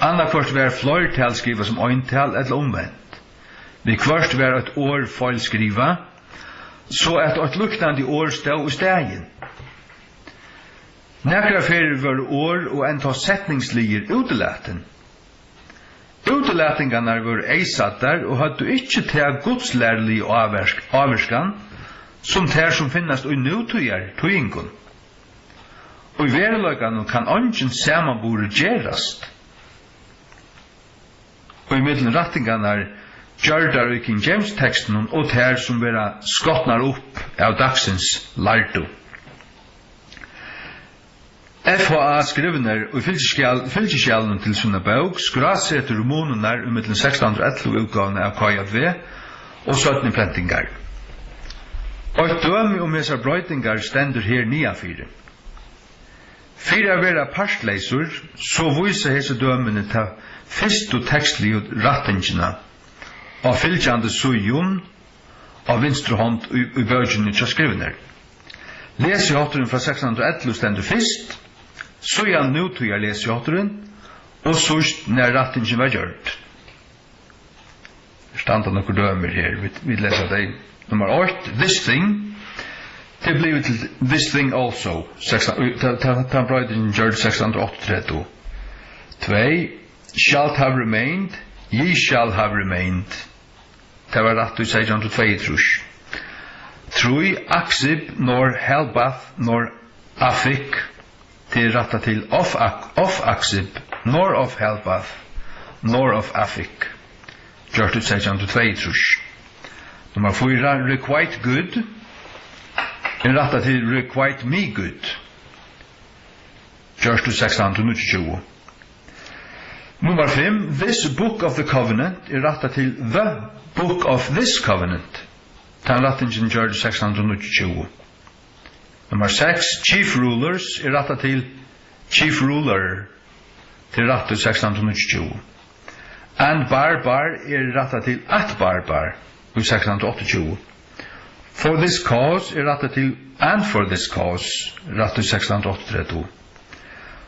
Annaðhvørt varð fleirtal skrivað sum eintal ella umvent. Viðhvørt varð eitt orð feilskrivað, so at eitt líknandi orð stóð í staðin. Nakrar ferðir vórðu orð og enntá setningsliðir útilatin. Útilatingarnar vóru eyðsæddar og høvdu ikki ta gudslæruligu áverk-, ávirkan, sum tær, sum finnast í nútíðar týðingum. Í veruleikanum kann eingin samanburður gerast ímillum rættingarnar gjørdar í King James tekstinum og tær, sum verða skotnar upp av dagsins lærdu. F H A Scrivener í fylgiskjal-, fylgiskjalinum til sína bók skrásetir munirnar ímillum sekstan hundrað og ellivu útgávuna av K J V og seinni prentingar. Eitt dømi um hesar broytingar stendur her niðanfyri. Fyri at vera partleysur, so vísa hesi dømini ta fyrstu tekstligu rættingina á fylgjandi síðum á vinstru hond í, í bókini hjá Scrivener. Lesihátturin frá sekstan hundrað og ellivu stendur fyrst, síðan nútíðarlesihátturin og síðst nær rættingin varð gjørd. Her standa nøkur dømi her, vit, vit lesa tey. Nummar eitt, this thing. Tað er blivið til this thing also, sekstan, í, ta, ta, ta broytingin gjørd sekstan hundrað og áttaogtretivu. Tvey, shalt have remained, ye shall have remained. Tað var rætt í seytjan hundrað og tveyogtrýss. Trý, Aksib nor Helbath nor Afik. Tað er rættað til of Ak-, of Aksib, nor of Helbath, nor of Afik. Gjørt í seytjan hundrað og tveyogtrýss. Nummar fýra, requite good, er rættað til requite me good. Gjørt í sekstan hundrað og níggjuogtjúgu. Nummar fimm, this book of the covenant, er rættað til the book of this covenant. Tann rættingin gjørd í sekstan hundrað og níggjuogtjúgu. Nummar seks, chief rulers, er rættað til chief ruler. Tað er rætt í sekstan hundrað og níggjuogtjúgu. And Barbar er rættað til at Barbar í sekstan hundrað og áttaogtjúgu. For this cause er rættað til and for this cause, rætt í sekstan hundrað og áttaogtretivu.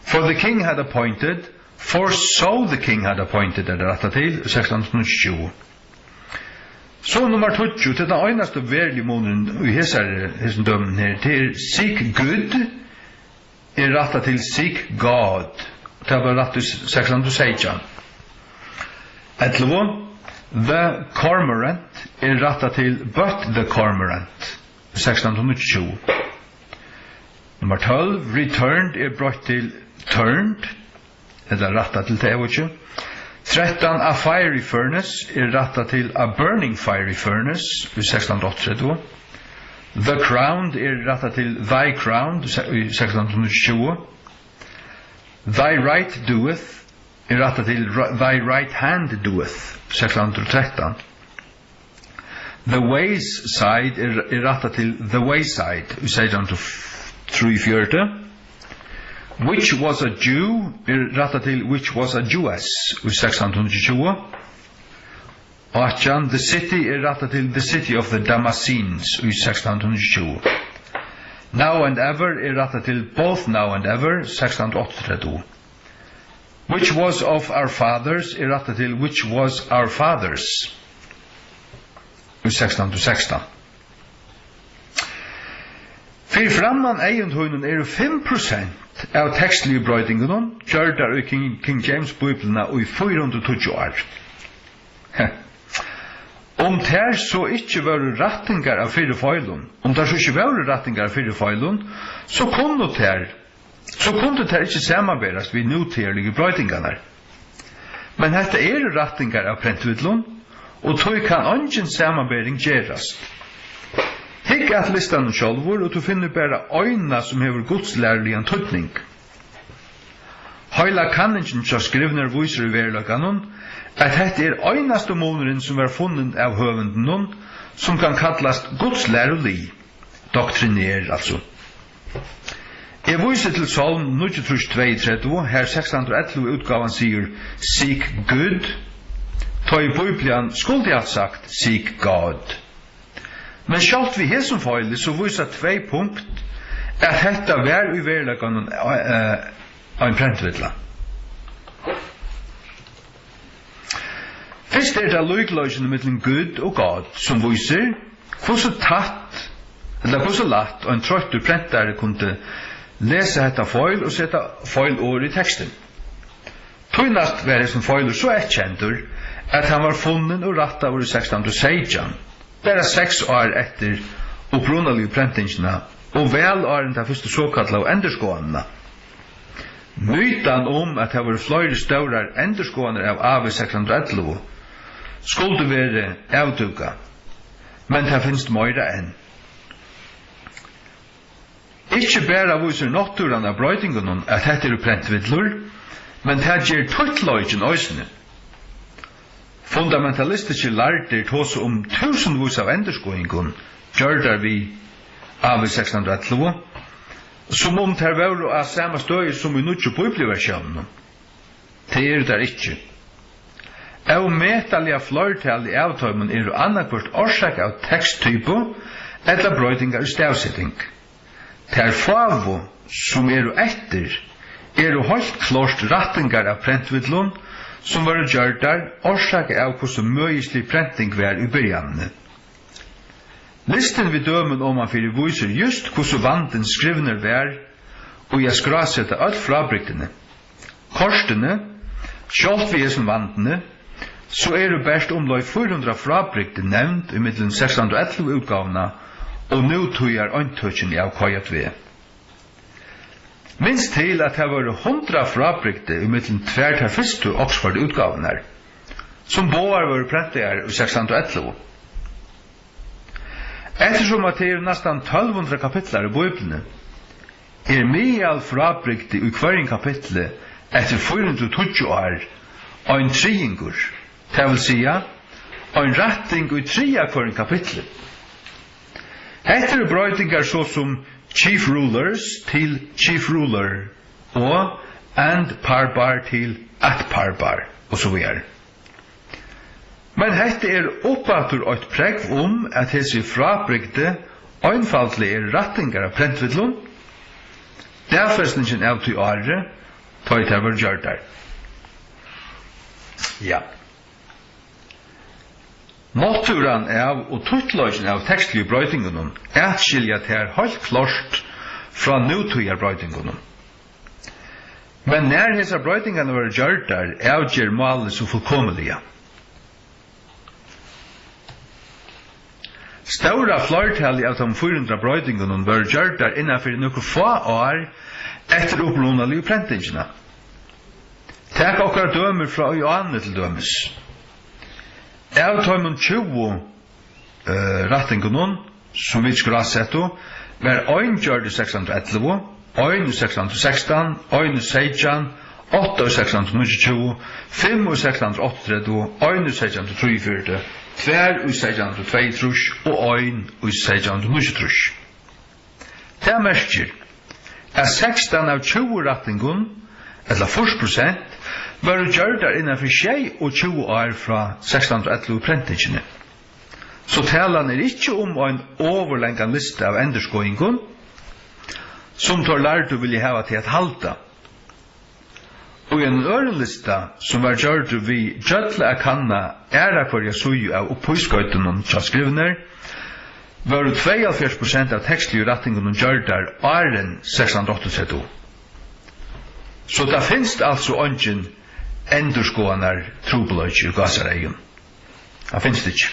For the king had appointed, for so the king had appointed er rættað til í sekstan hundrað og níggjuogtjúgu. So nummar tíggju, tað er tann einasti veruliga munurin í hesari, hesum dømum her, tað er seek good, er rættað til seek God. Tað var rætt í sekstan hundrað og seytjan. Ellivu, the cormorant er rættað til but the cormorant, sekstan hundrað og níggjuogtjúgu. Nummar tólv, returned er broytt til turned, ella rættað til tað, eg veit ikki. Trettan, a fiery furnace er rættað til a burning fiery furnace í sekstan hundrað og áttaogtretivu. The crowned er rættað til thy crowned í se-, í sekstan hundrað og níggjuogtjúgu. Thy right doeth er rættað til ri-, thy right hand doeth, sekstan hundrað og trettan. The wayside er, er rættað til the wayside í seytjan hundrað og trýogfjøruti. Which was a Jew er rættað til which was a Jewess í sekstan hundrað og tjúgu. Átjan, the city er rættað til the city of the Damascenes í sekstan hundrað og tjúgu. Now and ever er rættað til both now and ever, sekstan hundrað og áttaogtretivu. Which was of our fathers er rættað til which was our fathers í sekstan hundrað og sekstan. Fyri framman eygum tínum eru fimm prosent av tekstligu broytingunum gjørdar í King, King James Bíbliuna í fýra hundrað og tíggju ár. Um tær so ikki vóru rættingar av fyrru feilum, um tær so ikki vóru rættingar av fyrru feilum, so kunnu tær, so kundu tær ikki samanberast við nútíðarligu broytingarnar. Men hetta eru rættingar av prentvillum, og tí kann eingin samanbering gerast. Hygg at listanum sjálvur, og tú finnur bara eina, sum hevur gudslæriligan týdning. Heila kanningin hjá Scrivener vísir í veruleikanum, at hetta er einasti munurin, sum var funnin av høvundinum, sum kann kallast gudslærulið, doktriner, altso. Eg vísi til Sálm níggjuogtrýss tveyogtretivu, har sekstan hundrað og ellivu útgávan sigur, "Seek good", tá ið Bíblian skuldi havt sagt, "Seek God". Men sjálvt við hesum feili, so vísa tvey punkt, at hetta var í veruleikanum, eh, ein prentvilla. Fyrst er tað líkleikin millum good og God, sum vísir, hvussu tætt, ella hvussu lætt ein troyttur prentari kundi lesa hetta feil og seta feil orð í tekstin. Tí næst var hesin feilur so eyðkendur, at hann var funnin og rættaður í sekstan hundrað og seytjan, bara seks ár eftir upprunaligu prentingina og væl áðrenn ta fyrstu sokallaðu endurskoðanina. Mytan um, at tað vóru fleiri stórar endurskoðanir av A V seks hundrað og ellivu, skuldi verið avdúkað, men tað finst meira enn. Ikki bara vísir náttúran av broytingunum, at hetta eru prentvillur, men tað ger títtleikin eisini. Fundamentalistiskir lærdir tosa um túsundvís av endurskoðingum, gjørdar við A V seks hundrað og ellivu, sum um tær vóru á sama støði sum í nýggju bíbliuversiónunum. Tað eru tær ikki. Ómetaliga fleirtalið av teimum eru annaðhvørt orsakað av teksttypu ella broytingar í stavseting. Tær fáu, sum eru eftir, eru heilt klárt rættingar av prentvillum, sum vórðu gjørdar orsakað av, hvussu møðislig prenting var í byrjanini. Listin við dømum omanfyri vísir júst, hvussu vandin Scrivener var í at skráseta øll frábrigdini. Kortini, Sjálvt við hesum vanduni, so eru bert umleið fýra hundrað frábrigdi nevnd ímillum sekstan hundrað og ellivu útgávuna og nútíðar eintøkini av K J V. Minst til, at tað vóru hundrað frábrigdi ímillum tvær tær fyrstu Oxford-útgávurnar, sum báðar vóru prentaðar í sekstan hundrað og ellivu. Eftirsum at tað eru næstan tólv hundrað kapitlar í Bíbliuni, er miðal frábrigdi í hvørjum kapitli eftir fýra hundrað og tíggju ár ein triðingur, tað vil siga, ein rætting í triðja hvørjum kapitli. Hetta eru broytingar so sum chief rulers til chief ruler og and parbar til at parbar og so víðari. Men hetta er uppaftur eitt prógv um, at hesi frábrigdi einfaldliga eru rættingar av prentvillum, dagfestingin av tí ári, tá ið tær vórðu gjørdar. Ja. Náttúran av og títtleikin av tekstligu broytingunum atskilja tær heilt klárt frá nútíðarbroytingunum. Men nær hesar broytingarnar vórðu gjørdar, avger málið so fullkomiliga. Stóra fleirtalið av teimum fýra hundrað broytingunum vórðu gjørdar innan fyri nøkur fá ár eftir upprunaligu prentingina. Tak okkara dømir frá í áðni til dømis. Av teimum tjúgu, eh, rættingunum, sum vit skrásettu, var ein gjørd í seks hundrað og ellivu, ein í seks hundrað og sekstan, ein í seytjan, átta í seks hundrað og níggjuogtjúgu, fimm í seks hundrað og áttaogtretivu, ein í seytjan hundrað og trýogfjøruti, tvær í seytjan hundrað og tveyogtrýss og ein í seytjan hundrað og níggjuogtrýss. Tað merkir, at sekstan av tjúgu rættingum, ella fýrs prosent, vórðu gjørdar innan fyri sjeyogtjúgu ár frá sekstan hundrað og ellivu prentingini. So talan er ikki um ein ovurlangan lista av endurskoðingum, sum teir lærdu vilja hava teg at halda. Og í einum øðrum lista, sum var gjørdur við gjølla at kanna aðra hvørja síðu av upphískoytunum hjá Scrivener, vóru tveyoghálvfjerðs prosent av tekstligu rættingunum gjørdar áðrenn seks hundrað og áttaogtretivu. So tað finst altso eingin endurskoðanartrupulleiki í gásaraeygum. Hann finst ikki.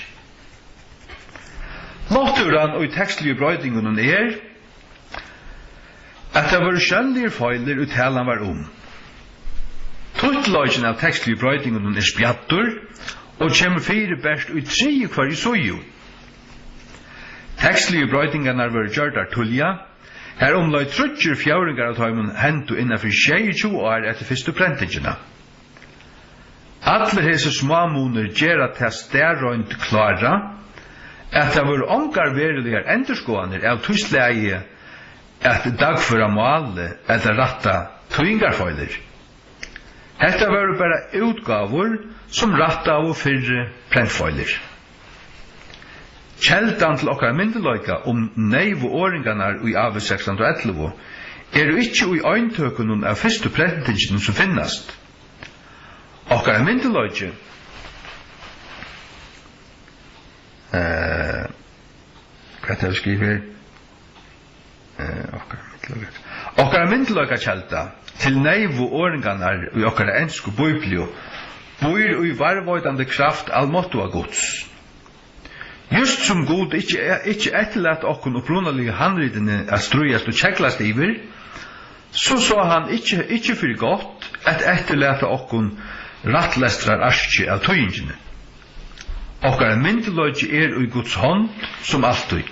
Náttúran í tekstligu broytingunum er, at tað vóru sjónligir feilir, ið talan var um. Títtleikin av tekstligu broytingunum er spjaddur og kemur fyri bert í triðju hvørji síðu. Tekstligu broytingarnar vóru gjørdar tíðliga, har umleið tríggir fjórðingar av teimum hendu innan fyri sjeyogtjúgu ár eftir fyrstu prentingina. Allir hesir smámunir gera ta staðreynd klára, at tað vóru ongar veruligar endurskoðanir av tí slagi at dagføra málið ella rætta týðingarfeilir. Hetta vóru bara útgávur, sum rættaðu fyrri prentfeilir. Keldan til okkara myndugleika um neyvu orðingarnar í A V seks hundrað og ellivu eru ikki í eintøkunum av fyrstu prentingini, sum finnast. Okkara myndugleiki, eh, hvat havi eg skrivað her? Eh, okkara myndugleika-, okkara myndugleikakelda til neyvu orðingarnar í okkara ensku bíbliu býr í varðveitandi kraft almáttuga Guds. Júst sum Gud ikki, ikki eftirlæt okkum upprunaligu handritini at stríðast og keglast yvir, so sá hann ikki, ikki fyri gott at eftirlata okkum rættlestrararkið av týðingini. Okkara myndugleiki er í Guds hond sum altíð.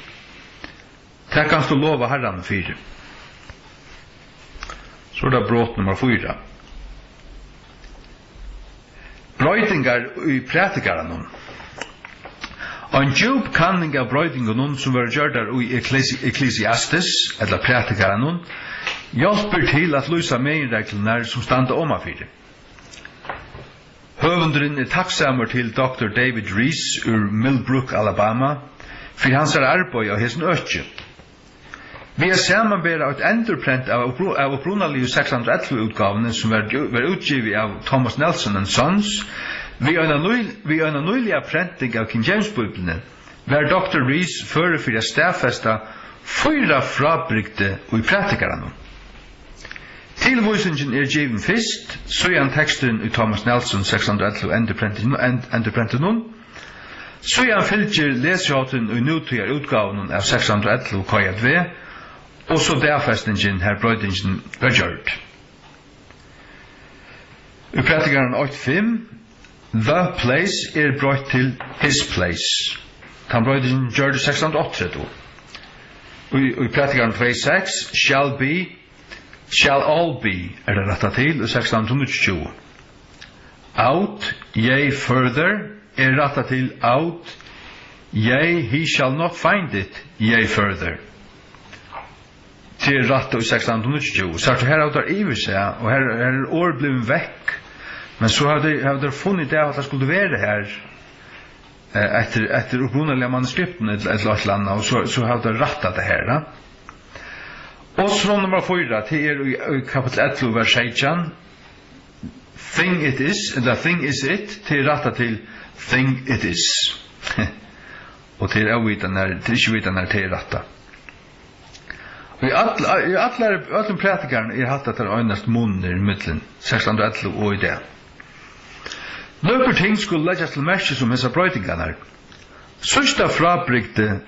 Tað kanst tú lova Harranum fyri. So er tað brot nummar fýra. Broytingar í prædikaranum. Ein djúp kanning av broytingunum, sum verður gjørdar í Ekklesi-, Ekklesiastes, ella Prædikaranum, hjálpir til at lýsa meginreglurnar, sum standa omanfyri. Høvundurin er takksamur til doktor David Rees úr Millbrook, Alabama, fyri hansara arbeiði á hesum øki. Við at samanbera eitt endurprent av uppru-, av upprunaligu seks hundrað og ellivu útgávuni, sum var, var útgivið av Thomas Nelson and Sons, við eina nýl-, við eina nýliga prenting av King James Bíbliuni, var doktor Rees førur fyri at staðfesta fýra frábrigdi í Prædikaranum. T Tilvísingin er givin fyrst, síðan teksturin í Thomas Nelson seks hundrað og ellivu endurprentinum, end-, endurprentinum. Síðan fylgir lesihátturin í nútíðar útgávunum av seks hundrað og ellivu K J V, og so dagfestingin, har broytingin var gjørd. Í Prædikaranum eitt fimm, the place er broytt til his place. Tann broytingin gjørd í seks hundrað og áttaogtretivu. Í, í Prædikaranum tvey seks, shall be, shall all be, er tað rættað til í seks hundrað og níggjuogtjúgu. Out, yea further, er rættað til out, yea, he shall not find it, yea further. Tað er rætt í seks hundrað og níggjuogtjúgu. Sært tú, her hava teir yvirsæð, og her, her er orð blivin vekk. Men so hava teir, hava teir funnið út av, at tað skuldi verið her, eh, eftir, eftir upprunaliga manuskriptinum ella, ella eitt ella annað, og so, so hava teir rættað tað her, ja. Og so nummar fýra, tað er í, í kapitel ellivu, vers seytjan. Thing it is, ella thing is it, tað er rættað til thing it is. Og tað er óvitað nær, tað er ikki vitað nær tað er rættað. Og í all-, í allar, øllum Prædikarunum er hatta, at tað er einast munur millum seks hundrað og ellivu og í dag. Nøkur ting skulu leggjast til merkis um hesar broytingarnar. Síðsta frábrigdi,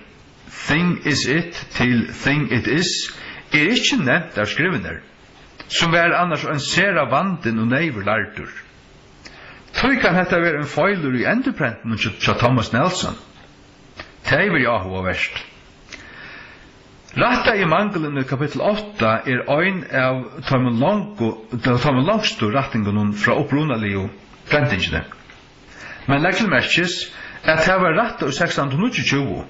thing is it til thing it is, er ikki nevnt av skrivnari, sum var annars ein sera vandin og neyvur lærdur. Tí kann hetta vera ein feilur í endurprentinum hjá, hjá Thomas Nelson. Tað hevði verið áhugavert. Rættaði mangulin í kapittul átta er ein av teimum longu, teimum longstu rættingunum frá upprunaligu prentingini. Men legg til merkis, at tað var rættað í seks hundrað og níggjuogtjúgu.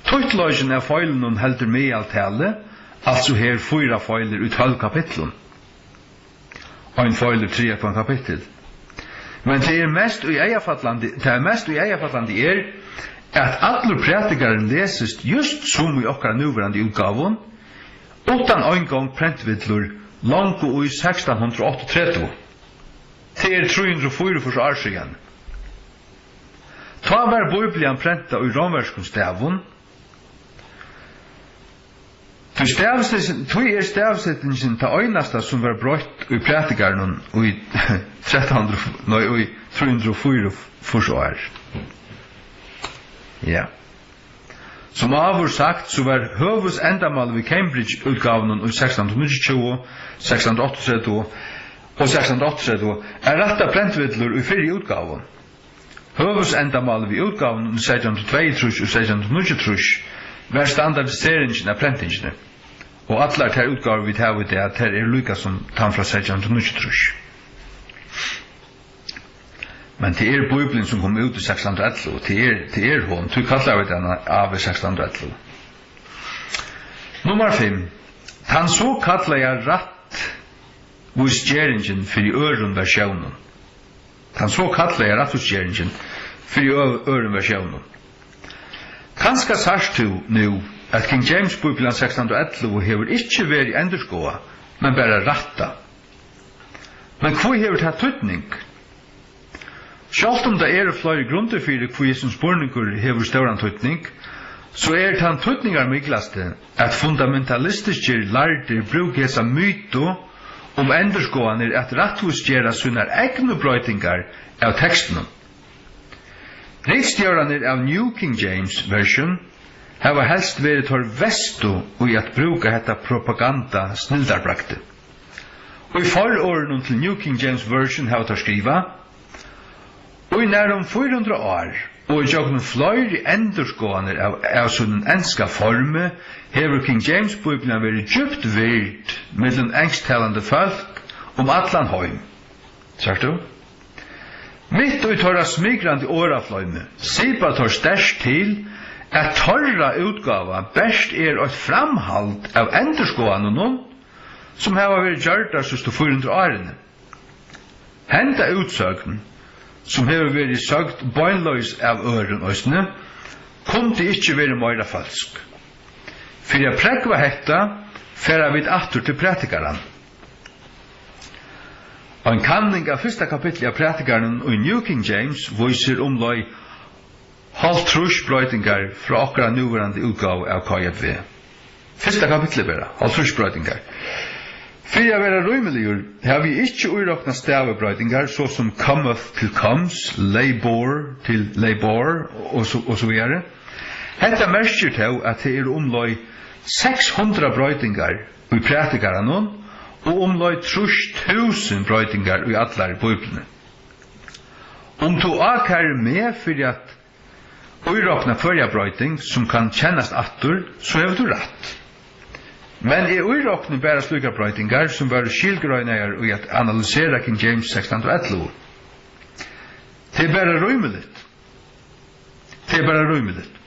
Títtleikin av feilinum heldur meðaltalið, altso her fýra feilir í tólv kapitlum. Ein feilur triðja hvønn kapittul. Men tað er mest í eygafallandi, tað er mest í eygafallandi er, at allur prædikarin lesist júst sum í okkara núverandi útgávu, uttan ein gong prentvillur longu í sekstan hundrað og áttaogtretivu. Tað er trý hundrað og fýraogfýrs ár síðan. Tá var Bíblian prentað í rómverskum stavum. Tí stavseting-, tí er stavsetingin tað einasta, sum var broytt í prædikaranum í trettan hundrað, nei, í trý hundrað og fýraogfýrs ár. Ja. Sum áður sagt, so var høvuðsendamálið við Cambridge-útgávunum í sekstan hundrað og níggjuogtjúgu, sekstan hundrað og áttaogtretivu og sekstan hundrað og áttaogtretivu at rætta prentvillur í fyrru útgávu. Høvuðsendamálið við útgávunum í seytjan hundrað og tveyogtrýss og seytjan hundrað og níggjuogtrýss var standardiseringin av prentingini, og allar tær útgávur, vit hava í dag, tær eru líka sum tann frá seytjan hundrað og níggjuogtrýss. Men tað er Bíblian, sum kom út í seks hundrað og ellivu, tað er, tað er hon, tí kalla vit hana A V seks hundrað og ellivu. Nummar fimm. Tann sokallaða rættvísgeringin fyri øðrum versjónum. Tann sokallaða rættvísgeringin fyri ø-, øðrum versjónum. Kanska sært tú nú, at King James Bíblian seks hundrað og ellivu hevur ikki verið endurskoðað, men bara rættað. Men hví hevur tað týdning? Sjálvt um tað eru fleiri grundir fyri, hví hesin spurningur hevur stóran týdning, so er tann týdningarmiklasti, at fundamentalistiskir lærdir brúka hesa mytu um endurskoðanir at rættvísgera sínar egnu broytingar av tekstinum. Ritstjórarnir av New King James Version hava helst verið teir verstu í at brúka hetta propaganda snildarbragdið. Í fororðinum til New King James Version hava teir skrivað: Í nærum fýra hundrað ár og ígjøgnum fleiri endurskoðanir av, av sínum enska formi hevur King James Bíblian verið djúpt vird millum ensktalandi fólk um allan heim. Sært tú? Mitt í teirra smigrandi orðafloymi sipa teir sterkt til, at teirra útgáva bert er eitt framhald av endurskoðanunum, sum hava verið gjørdar síðstu fýra hundrað árini. Henda útsøgn, sum hevur verið søgd beinleiðis av øðrum eisini, kundi ikki verið meira følsk. Fyri at prógva hetta fara vit aftur til Prædikaran. Ein kanning av fyrsta kapitli av Prædikaranum í New King James vísir umleið hálvtrýss broytingar frá okkara núverandi útgávu av K J V. Fyrsta kapitli bara, hálvtrýss broytingar. Fyri at vera rímiligur havi eg ikki íroknað stavibroytingar, so sum cometh til comes, Labour til Labour og so, og so víðari. Hetta merkir tó, at tað eru umleið seks hundrað broytingar í prædikaranum og umleið trýss túsund broytingar í allari Bíbliuni. Um tú ákærir meg fyri at írokna hvørja broyting, sum kann kennast aftur, so hevur tú rætt. Men eg írokni bara slíkar broytingar, sum vóru skilgreinaðar í at analysera King James sekstan hundrað og ellivu. Tað er bara rímiligt. Tað er bara rímiligt.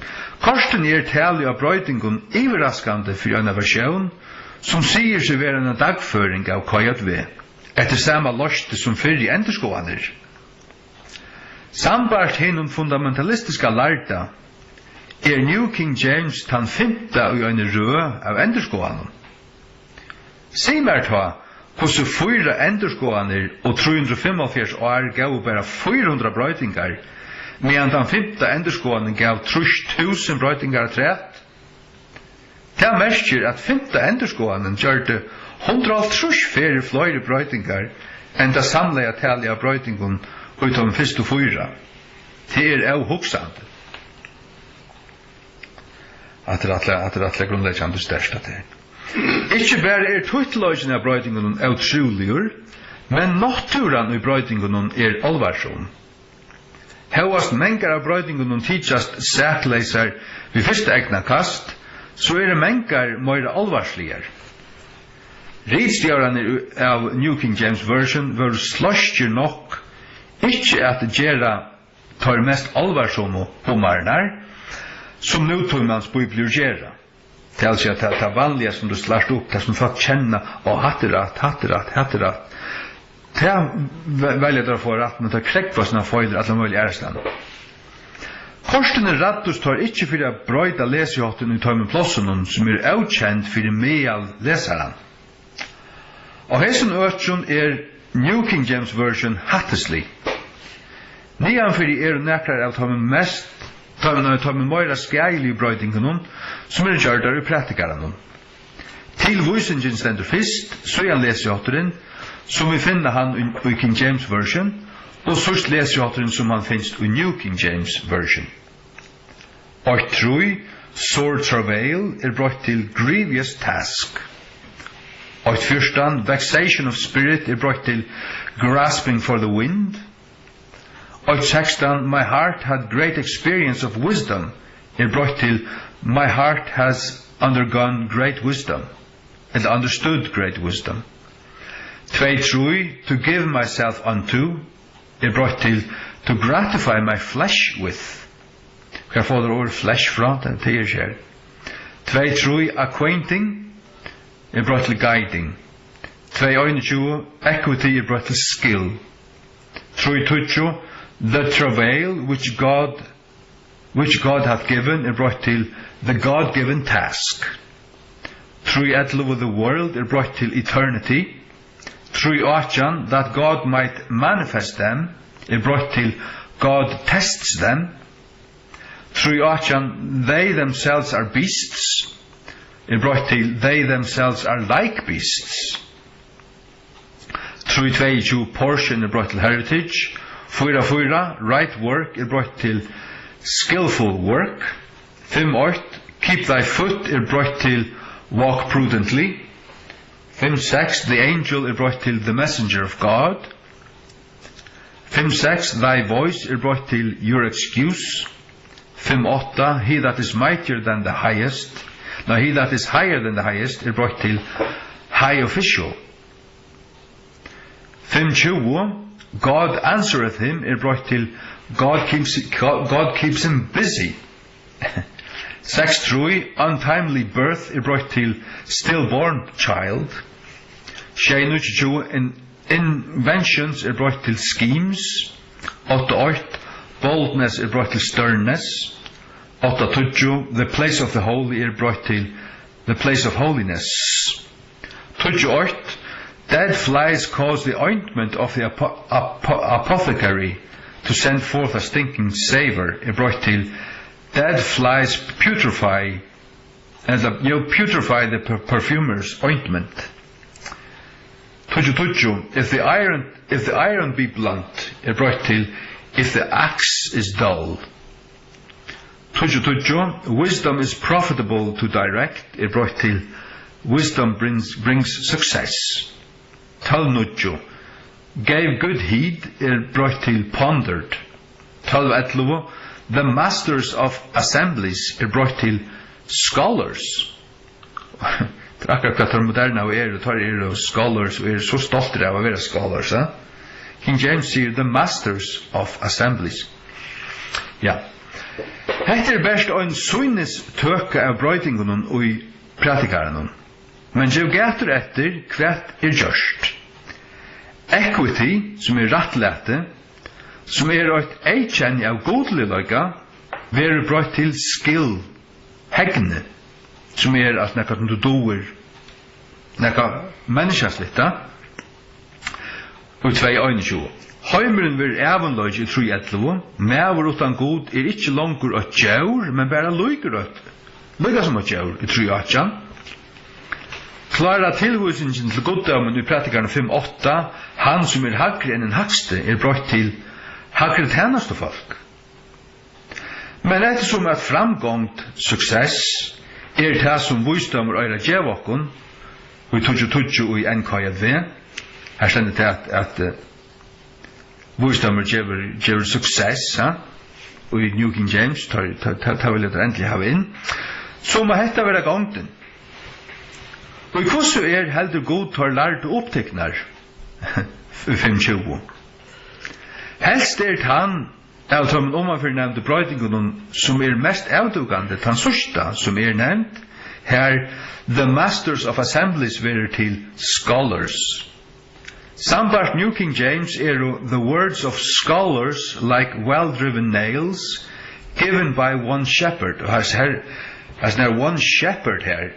Kortini er talið á broytingum yvirraskandi fyri eina versjón, sum sigur seg vera eina dagføring av K J V, eftir sama loysti sum fyrri endurskoðanir. Sambært hinum fundamentalistiska lærda er New King James tann fimta í eini røð av endurskoðanum. Sig mær tá, hvussu fýra endurskoðanir og trý hundrað og fimmoghálvfjerðs ár góvu bara fýra hundrað broytingar, meðan tann fimta endurskoðanin gav trýss túsund broytingar afturat? Tað merkir, at fimta endurskoðanin gjørdi hundrað og hálvtrýss ferðir fleiri broytingar enn tað samlaða talið av broytingum í teimum fyrstu fýra. Tað er óhugsandi. Hatta er rættiliga, hatta er rættiliga grundleggjandi sterkt, hatta her. Ikki bara er títtleikin av broytingunum ótrúligur, men náttúran í broytingunum er álvarsom. Hóast mangar av broytingunum tykjast sakleysar við fyrsta eygnakast, so eru mangar meira álvarsligar. Ritstjórarnir av New King James Version vóru sleiskir nokk ikki at gera teir mest álvarsomu bummararnar, sum nútímans bíbliur gera. Tað vil siga, tað, tað vanliga, sum tú slært upp, tað, sum fólk kenna, og hatta er rætt, hatta er rætt, hatta er rætt. Tað ve-, velja teir at fáa rætt, men teir krógva sínar feilir allar møguligar aðrastaðni. Kortini ræddust teir ikki fyri at broyta lesiháttin í teimum plássunum, sum eru ókend fyri meðallesaran. Á hesum økjum er New King James Version hættislig. Niðanfyri eru nakrar av teimum mest, teimum, nei, teimum meira skaðiligu broytingunum, sum eru gjørdar í prædikaranum. Tilvísingin stendur fyrst, síðan lesihátturin, sum vit finna hann í, í King James Version, og síðst lesihátturin, sum hann finst í New King James Version. Eitt trý, sore travail er broytt til grievous task. Eitt fjúrtan, vexation of spirit er broytt til grasping for the wind. Eitt sekstan, my heart had great experience of wisdom er broytt til my heart has undergone great wisdom, ella understood great wisdom. Tvey trý, to give myself unto er broytt til to gratify my flesh with. Hvar fáa teir orðið flesh frá? Tað, tað er ikki her. Tvey trý, acquainting er broytt til guiding. Tvey einogtjúgu, equity er broytt til skill. Trý tíggju, the travail which God, which God hath given er broytt til the God-given task. Trý ellivu, the world er broytt til eternity. Trý átjan, that God might manifest them er broytt til God tests them. Trý átjan, they themselves are beasts er broytt til they themselves are like beasts. Trý tveyogtjúgu, portion er broytt til heritage. Fýra fýra, right work er broytt til skillful work. Fimm eitt, keep thy foot er broytt til walk prudently. Fimm seks, the angel er broytt til the messenger of God. Fimm seks, thy voice er broytt til your excuse. Fimm átta, he that is mightier than the highest, nei, he that is higher than the highest er broytt til high official. Fimm tjúgu, God answereth him er broytt til God keeps, God, God keeps him busy. Seks trý, untimely birth er broytt til stillborn child. Sjey níggjuogtjúgu, in, inventions er broytt til schemes. Átta eitt, boldness er broytt til sternness. Átta tíggju, the place of the holy er broytt til the place of holiness. Tíggju eitt, dead flies cause the ointment of the apo-, apo-, apothecary to send forth a stinking savour er broytt til dead flies putrefy, ella, jú, putrefy the per-, perfumer's ointment. Tíggju tíggju, "If the iron, if the iron be blunt," er broytt til, "If the axe is dull." Tíggju tíggju, "Wisdom is profitable to direct," er broytt til, "Wisdom brings, brings success." Tólv níggju, "Gave good heed," er broytt til, "Pondered." Tólv ellivu, "The masters of assemblies," er broytt til, "Scholars." Tað er akkurát hvat teir modernaðu eru, teir eru scholars og eru so stoltir av at vera scholars, eh? King James sigur, "The masters of assemblies." Ja. Hetta er bert ein sýnistøka av broytingunum í prædikaranum. Men gev gætur eftir, hvat er gjørt. Equity, sum er rættlæti, sum er eitt eyðkenni av gudligleika, verður broytt til skill, hegni, sum er, altso, nakað sum tú dugir, nakað menniskjasligt, tá. Og tvey einogtjúgu. Heimurin verður ævinleiki í trý ellivu. Maður uttan Gud er ikki longur eitt djór, men bara líkur eitt, líka sum eitt djór í trý átjan. Klára tilvísingin til guddómin í Prædikaranum fimm átta, hann sum er hægri enn hin hægsti, er broytt til hægri tænastufólk. Men eftirsum at framgongd, success, er tað, sum vísdómur eigur at geva okkum, í tíggju tíggju í N K J V, har stendur tað, at, at, eh, vísdómur gevur, gevur success, ha? Og í New King James, tá, tá, tá, tá vilja teir endiliga hava inn. So má hetta vera gongdin. Og hvussu er, heldur Gud, teir lærdu upptiknar? Í fimm tjúgu. Helst er tann av teimum omanfyri nevndu broytingunum, sum er mest avdúkandi, tann síðsta, sum er nevnd, har "the masters of assemblies" verður til "scholars". Sambært New King James eru "the words of scholars like well-driven nails, given by one shepherd". Og her, her, her, her one shepherd her,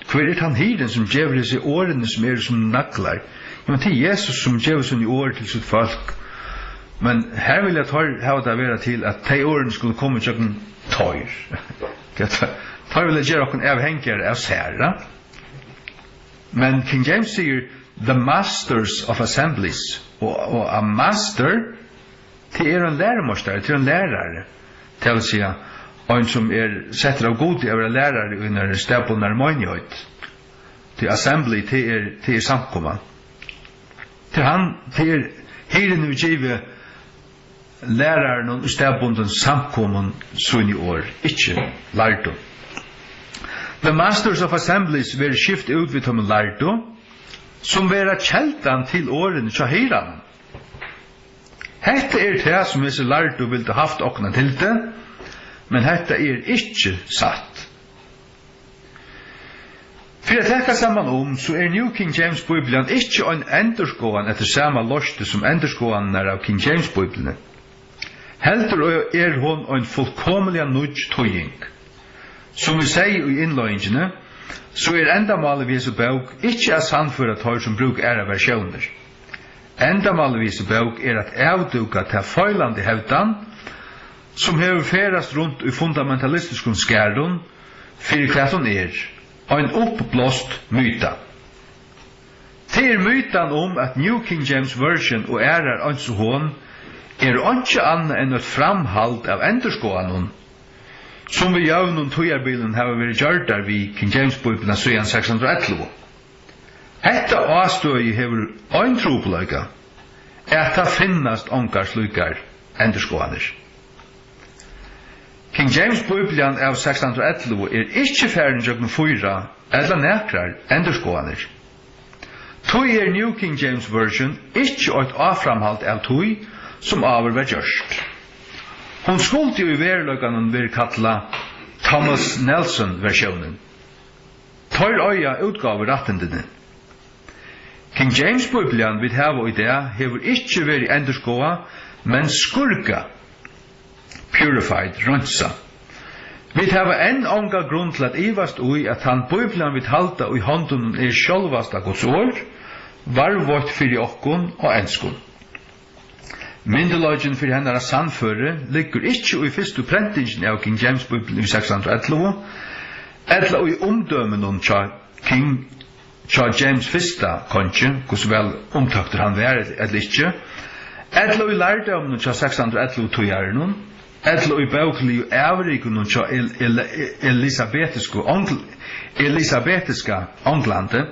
hvør er tann hirðin, sum gevur hesi orðini, sum eru sum naglar? Jamen, tað er Jesus, sum gevur síni orð til sítt fólk. Men her vilja teir hava tað at vera til, at tey orðini skulu koma ígjøgnum teir. Tað er, teir vilja gera okkum avhangigari av sær, ja? Men King James sigur, "The masters of assemblies", og, og a master, tað er ein lærumeistari, tað er ein lærari. Tað vil siga, ein sum er settur av Gudi at vera lærari í einari staðbundnari meinigheit. Tí assembly, tað er, tað er samkoma. Tað er hann, tað er hirðin hevur givið læraranum í staðbundnum samkomum síni orð, ikki lærdum. The masters of assemblies verður skift út við teimum lærdu, sum verða keldan til orðini hjá hirðanum. Hetta er tað, sum hesi lærdu vildu havt okkum at hilda, men hetta er ikki satt. Fyri at taka saman um, so er New King James Bíblian ikki ein endurskoðan eftir sama loysti sum endurskoðanirnar av King James Bíbliuni. Heldur er hon ein fullkomiliga nýggj týðing. Sum vit segði í innleiðingini, so er endamálið við hesi bók ikki at sannføra teir, sum brúka aðrar versjónir. Endamálið við hesi bók er at avdúka ta feilandi hevdan, sum hevur ferðast runt í fundamentalistiskum skarum, fyri hvat hon er, ein uppblást myta. Tað er mytan um, at New King James Version og aðrar eins og hon eru einki annað enn eitt framhald av endurskoðanum, sum við jøvnum tíðarbilum hava verið gjørdar við King James Bíbliuna síðan seks hundrað og ellivu. Hetta ástøðið hevur ein trupulleika, at tað finnast ongar slíkar endurskoðanir. King James Bíblian av seks hundrað og ellivu er ikki farin gjøgnum fýra ella nakrar endurskoðanir. Tí er New King James Version ikki eitt áframhald av tí, sum áður var gjørt. Hon skuldi í veruleikanum verið kallað Thomas Nelson versjónin. Teir eiga útgávurættindini. King James Bíblian, vit hava í dag, hevur ikki verið endurskoðað, men skírkað, purified, reinsað. Vit hava enn onga grund til at ivast í, at tann Bíblian, vit halda í hondunum, er sjálvasta Guds orð, varðveitt fyri okkum á enskum. Myndugleikin fyri hennara sannføri liggur ikki í fyrstu prentingini av King James Bíbliuni í seks hundrað og ellivu, ella í umdøminum hjá King hjá James fyrsta kongi, hvussu væl umtóktur hann var ella ikki, ella í lærdóminum hjá seks hundrað og ellivu týðarunum, ella í bókligu avrikunum hjá El-, El-, Elisabetisku Ongl-, Elisabetiska Onglandi.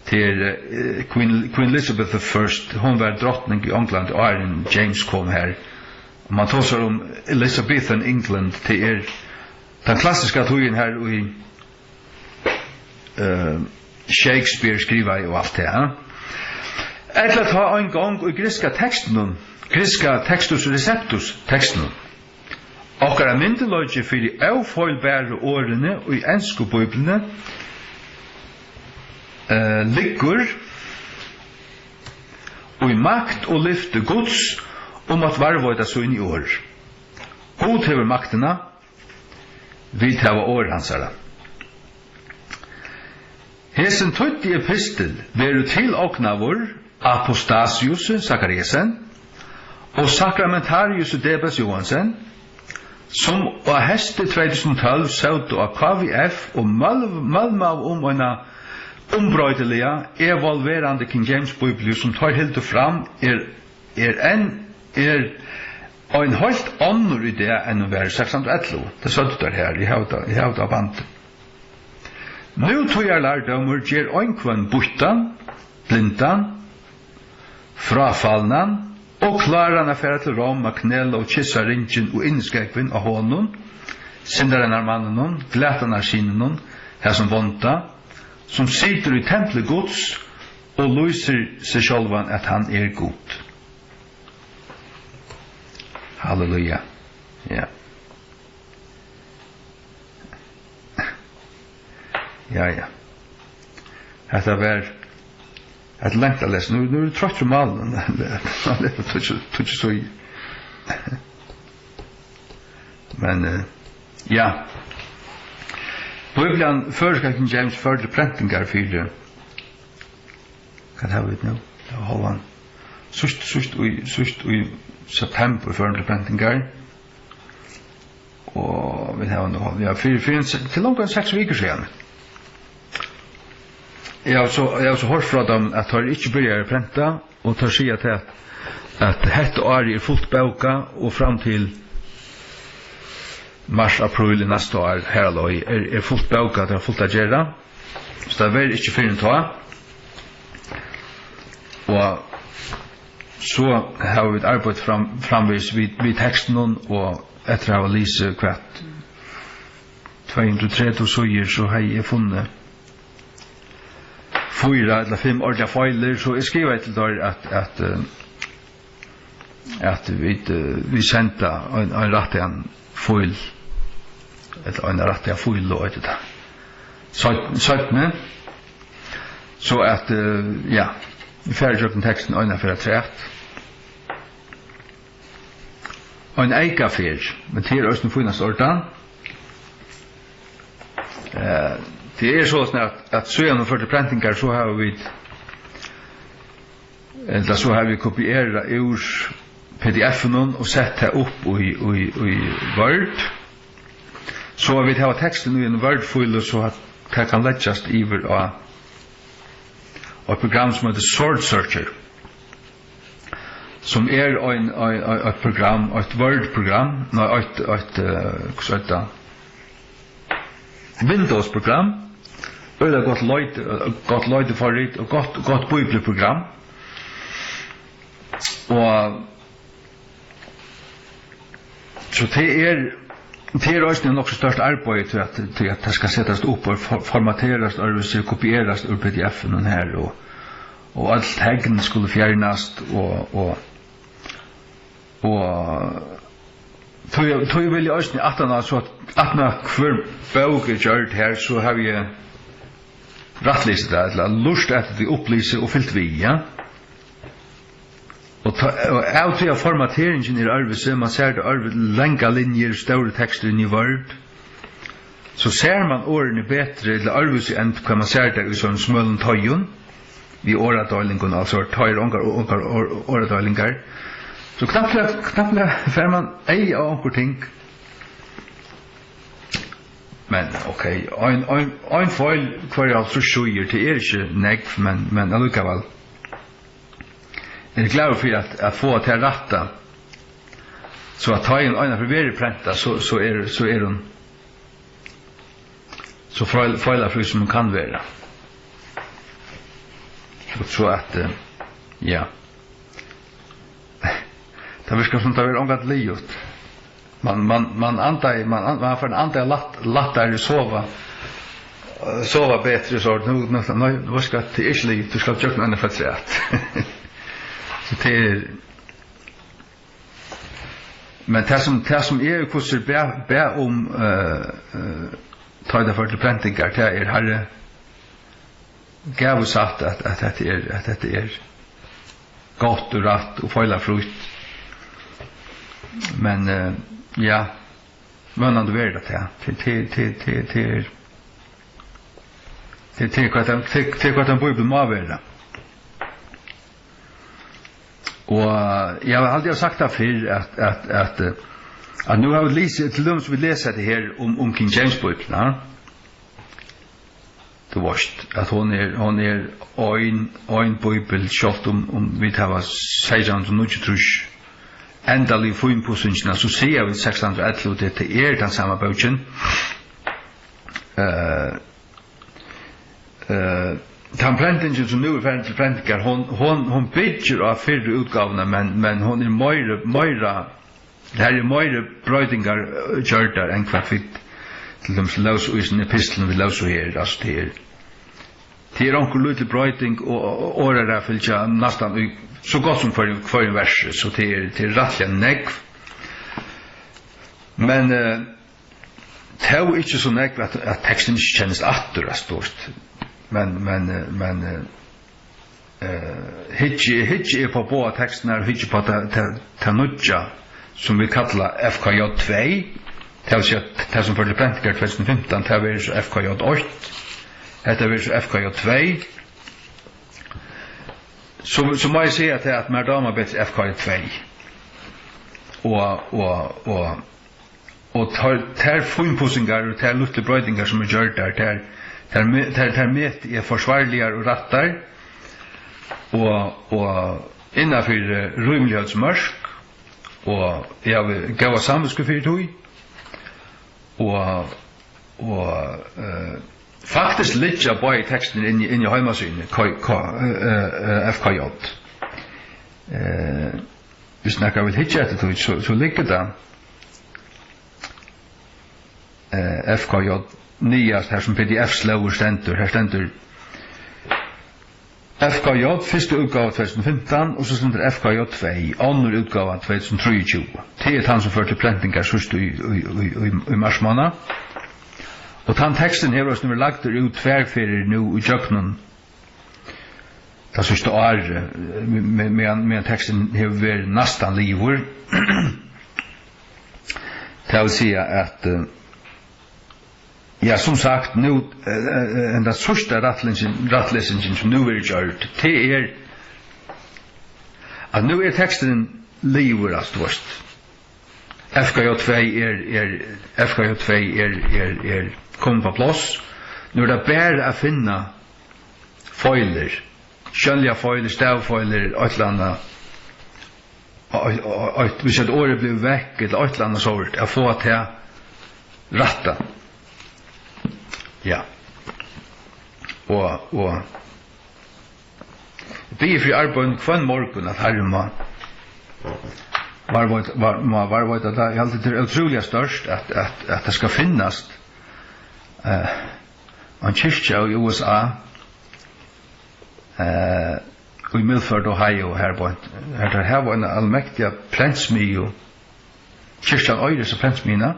Tað er, eh, Queen, Queen Elizabeth the First, hon var drotning í Onglandi, áðrenn James kom har. Og man tosar um Elizabethan England, tað er tann klassiska tíðin har í, eh, Shakespeare skrivaði og alt tað, ja. Ella tá ein gong í grikska tekstinum, grikska Textus Receptus tekstinum. Okkara myndugleiki fyri ófeilbæru orðini í ensku Bíbliuni, eh, liggur í makt og lyfti Guds um at varðveita síni orð. Gud hevur maktina, vit hava orð hansara. Hesin týddi epistil verður tilognaður Apostasiusi Zachariasen og Sakramentariusi Debes Johansen, sum á heysti tvey túsund og tólv sótu á K V F og møl-, mølmaðu um eina umbroytiliga, evolverandi King James Bíbliu, sum teir hildu fram er, er enn, er ein heilt onnur í dag enn hon var í seks hundrað og ellivu. Tað søgdu teir her, eg havi tað, eg havi tað á bandi. Nútíðarlærdómur ger einhvønn býttan, blindan, fráfalnan og kláran at fara til Rom at knela og kyssa ringin og inniskógvin á honum, syndararnar manninum, glatanarsyninum, hasum vonda, sum situr í templi Guds og lýsir seg sjálvan, at hann er Gud. Halleluja. Ja. Ja, ja. Hetta var, hetta er langt at lesa. Nú, nú eri eg troyttur í málinum. Hann er tíggju, tíggju síður. Men, eh, ja. Bíblian, føroyska King James, førdi til prentingar fyri, hvat hava vit nú? Ja, hálvan. Síðst, síðst í, síðst í septembur fór hon til prentingar. Og vit hava nú, ja, fyri, fyri ein se-, til longu enn seks vikur síðan. Eg havi so, eg havi so hoyrt frá teimum, at teir ikki byrjaðu at prenta, og teir siga tað, at hetta árið er fult bókað, og fram til mars, apríl í næsta ár, har á leið, er, er fult bókað, teir hava fult at gera. So tað verður ikki fyrr enn tá. Og so hava vit arbeitt fram, framvegis við, við tekstinum, og eftir at hava lisið hvat, tvey hundrað og tretivu síður, so hevði eg funnið fýra ella fimm ordiligar feilir, so eg skrivaði til teir, at, at, eh, at vit, eh, vit senda ein, ein rættigan fíl, ella eina rættiga fílu, eitur tað, seinn-, seinni, so at, eh, ja, vit fara ígjøgnum tekstin eina ferð afturat. Ein eyka ferð, men tað er eisini fínasta ordan. Eh, tað er soleiðis, at, at síðan hon førdi til prentingar, so hava vit, ella so hava vit kopierað úr P D F-unum og sett tað upp í, í, í Word. So at vit hava tekstin í ein Word-fílu, so at tað kann leggjast yvir á eitt program, sum eitur Sword Searcher, sum er ein, ein, ein, eitt program, eitt Word-program, nei, eitt, eitt, eh, hvussu eitur tað? Windows-program. Øgiliga gott leiti, eh, gott leitiforrit og gott, gott bíbliuprogram. Og so tað er, tað er eisini nokk so stórt arbeiði, tí at, tí at tað skal setast upp og for-, formaterast, øðrvísi kopierast úr P D F-unum her, og, og øll tekn skulu fjarnast, og, og, og tí, tí vil eg eisini, aftan á, so at, aftan á hvør bók er gjørd her, so havi eg rættlisið tað, ella lurtað eftir tí, upplivað og fylgt við, ja. Og tá, og av tí at formateringin er øðrvísi, man sær tað øðrvísi, langar linjur, stórir tekstir inn í Word, so sær man orðini betri ella øðrvísi enn hvat man sær tað í sovorðnum smølum toyum við orðadeilingum, altso tá eru ongar, ongar orð-, orðadeilingar. So knappliga, knappliga fær man eyga á onkur ting. Men, ok, ein, ein, ein feil hvørjar hálvtrýss síður, tað er ikki nógv, men, men allíkavæl. Eg eri glaður fyri at, at fáa tað rætta, so at tá ein, einaferð verður prentað, so, so er, so er hon so feil-, feilafrí, sum hon kann vera. So, so at, eh, ja. Tað virkar sum tað verður ongantíð liðugt. Man, man, man andar, man an-, man fær andað lætt-, lættari, sova, eh, sova betri, so nú, nú, nú, nú skal, tað er ikki liðugt, tú skalt gjøgnum eina afturat. So tað er, men tað sum, tað sum eg, hvussu bað, bað um, eh, eh, tá tað fór til prentingar, tað er, Harri, gav út satt, at, at hetta er, at hetta er gott og rætt og feilafrítt. Men, eh, ja, vónandi verður tað tað. Tað, tað, tað, tað, tað er, tað, tað er hvat ein, tað, tað er hvat ein bíbel má vera. Og eg havi, haldi eg havi sagt tað fyrr, at, at, at, eh, at nú hava vit lisið, til dømis vit lesa hetta her um, um King James Bíbliuna, tú veist, at hon er, hon er ein, ein bíbel, sjálvt um, um vit hava seytjan hundrað og níggjuogtrýss endaligu fínpussingina, so siga vit sekstan hundrað og ellivu, tað, tað er tann sama bókin. Eh, Eh, tann prentingin, sum nú er farin til prentingar, hon, hon, hon byggir á fyrru útgávuna, men, men hon er meira, meira, har er meira broytingar, eh, gjørdar enn hvat vit til dømis lósu í hesum epistlinum, vit lósu her, altso, tað er, tað er onkur lítil broyting, og, og orðaræð fylgja næstan í so gott sum hvørjum, hvørjum versi, so tað er, tað er rættiliga nógv. Men, eh, Tó ikki so nógv, at, at teksturin ikki kennist aftur, altso, tú veist. Men, men, eh, men, eh, eh, hyggi, hyggi eg upp á báðar tekstirnar, hyggi upp á tað, tað, tað nýggja, sum vit kalla F K J tvey, tað vil siga, tað sum fór til prentingar tvey túsund og fimtan, tað verður so F K J eitt, hetta verður so F K J tvey, so, so má eg siga tað, at mær dámar betri F K J tvey. Og, og, og, Og tær, tær fínpussingar og tær lítlu broytingar, sum eru gjørdar, tær, tær me-, tær, tær meti eg forsvarligar og rættar og, og innanfyri rímiligheitsmørk, og eg havi góða samvitsku fyri tí, og, og, eh, faktiskt liggja báðir tekstirnir inni, inni á heimasíðuni, K-, K-, eh, eh, F K J. Eh, Hvis nakar vil hyggja eftir tí, so, so liggur tað, eh, F K J niðast, har sum P D F-slóður stendur. Her stendur F K J, fyrsta útgáva tvey túsund og fimtan, og so stendur F K J tvey, onnur útgáva tvey túsund og trýogtjúgu. Tað er tann, sum førdi til prentingar síðst í, í, í, í, í marsmánað. Og tann tekstin hevur eisini verið lagdur út tvær ferðir nú í gjøgnum tað síðsta árið, me-, me-, meðan, meðan teksturin hevur verið næstan liðugur. Tað vil siga, at, eh, ja, sum sagt, nú, eh, eh, henda síðsta rættlesingin, rættlesingin, sum nú verður gjørd, tað er, at nú er teksturin liðugur, altso, tú veist. F K J tvey er, er, F K J tvey er, er, er komin upp á pláss. Nú er tað bara at finna feilir, sjónliga feilir, stavfeilir, eitt ella annað. Eitt, eitt, eitt, hvis eitt orð er blivið vekk, ella eitt ella annað sort, at fáa tað rætta. Ja. Og, og Eg biði fyri arbeiðinum hvønn morgun, at Harrin má varðveita, var-, má varðveita tað. Eg haldi, tað er ótrúliga stórt, at, at, at tað skal finnast, eh, ein kirkja í U S A, eh, í Milford, Ohio, har beint, har teir hava eina almektiga prentsmiðju. Kirkjan eigur hesa prentsmiðjuna.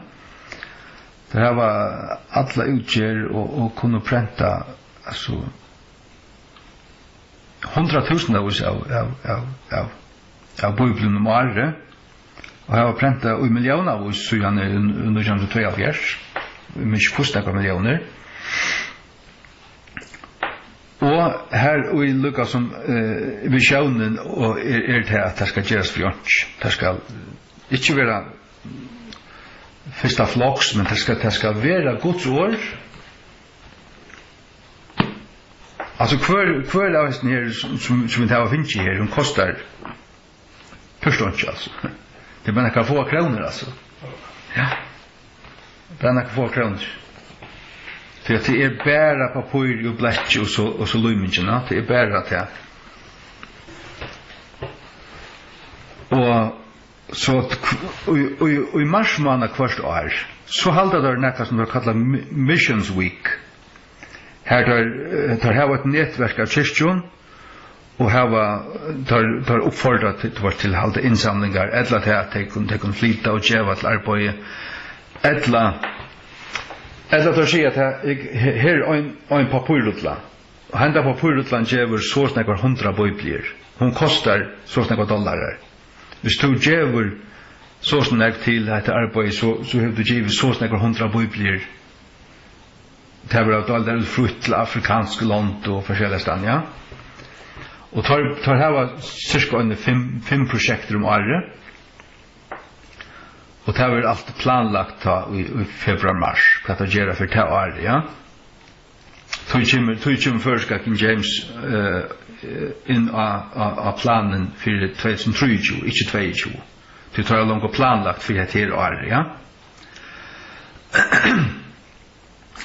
Teir hava alla útgerð og, og kunnu prenta, altso, hundraðtúsundavís av, av, av, av, av bíblium um árið, og hava prentað í milliónavís síðan í nítjan hundrað og tveyoghálvfjerðs, eg minnist ikki hvussu nógvar milliónir. Og har í líka sum, eh, visjónin og er, er tað, at tað skal gerast fyri einki. Tað skal ikki vera fyrsta floks, men tað skal, tað skal vera Guds orð. Altso, hvør, hvør av hesum her, sum, sum, sum vit hava fingið her, hon kostar púrt einki, altso. Tað er bara nakrar fáar krónur, altso. Ja. Bara nakrar fáar krónur. Tí at tað er bara pappír og blekki og so, og so límingin, ja. Tað er bara tað. Og so t-, í, í, í marsmánað hvørt ár, so halda teir nakað, sum teir kalla Mi-, Missions Week. Har teir, eh, teir hava eitt netverk av kirkjum, og hava, teir, teir uppfordra til, til, til at halda innsamlingar, ella til at tey kunnu, tey kunnu flyta og geva til arbeiði, ella, ella teir siga, at her, her er ein, ein pappírrulla, og henda pappírrullan gevur so og so nógvar hundrað bíbliur, hon kostar so og so nógvar dollarar. Viss tú gevur so og so nógv til hetta arbeiði, so, so hevur tú givið so og so nógvar hundrað bíbliur. Tað verður deilt út frítt til afrikansk lond og forskelliga staðni, ja. Og teir, teir hava sirka eini fimm, fimm prosjektir um árið. Og tað verður alt planlagt tá í, í februar, mars, hvat teir gera fyri tað árið, ja. Tí kemur, tí kemur føroyska King James, eh, inn á, á, á planin fyri tvey túsund og trýogtjúgu, ikki tveyogtjúgu. Tí teir hava longu planlagt fyri hetta her árið, ja.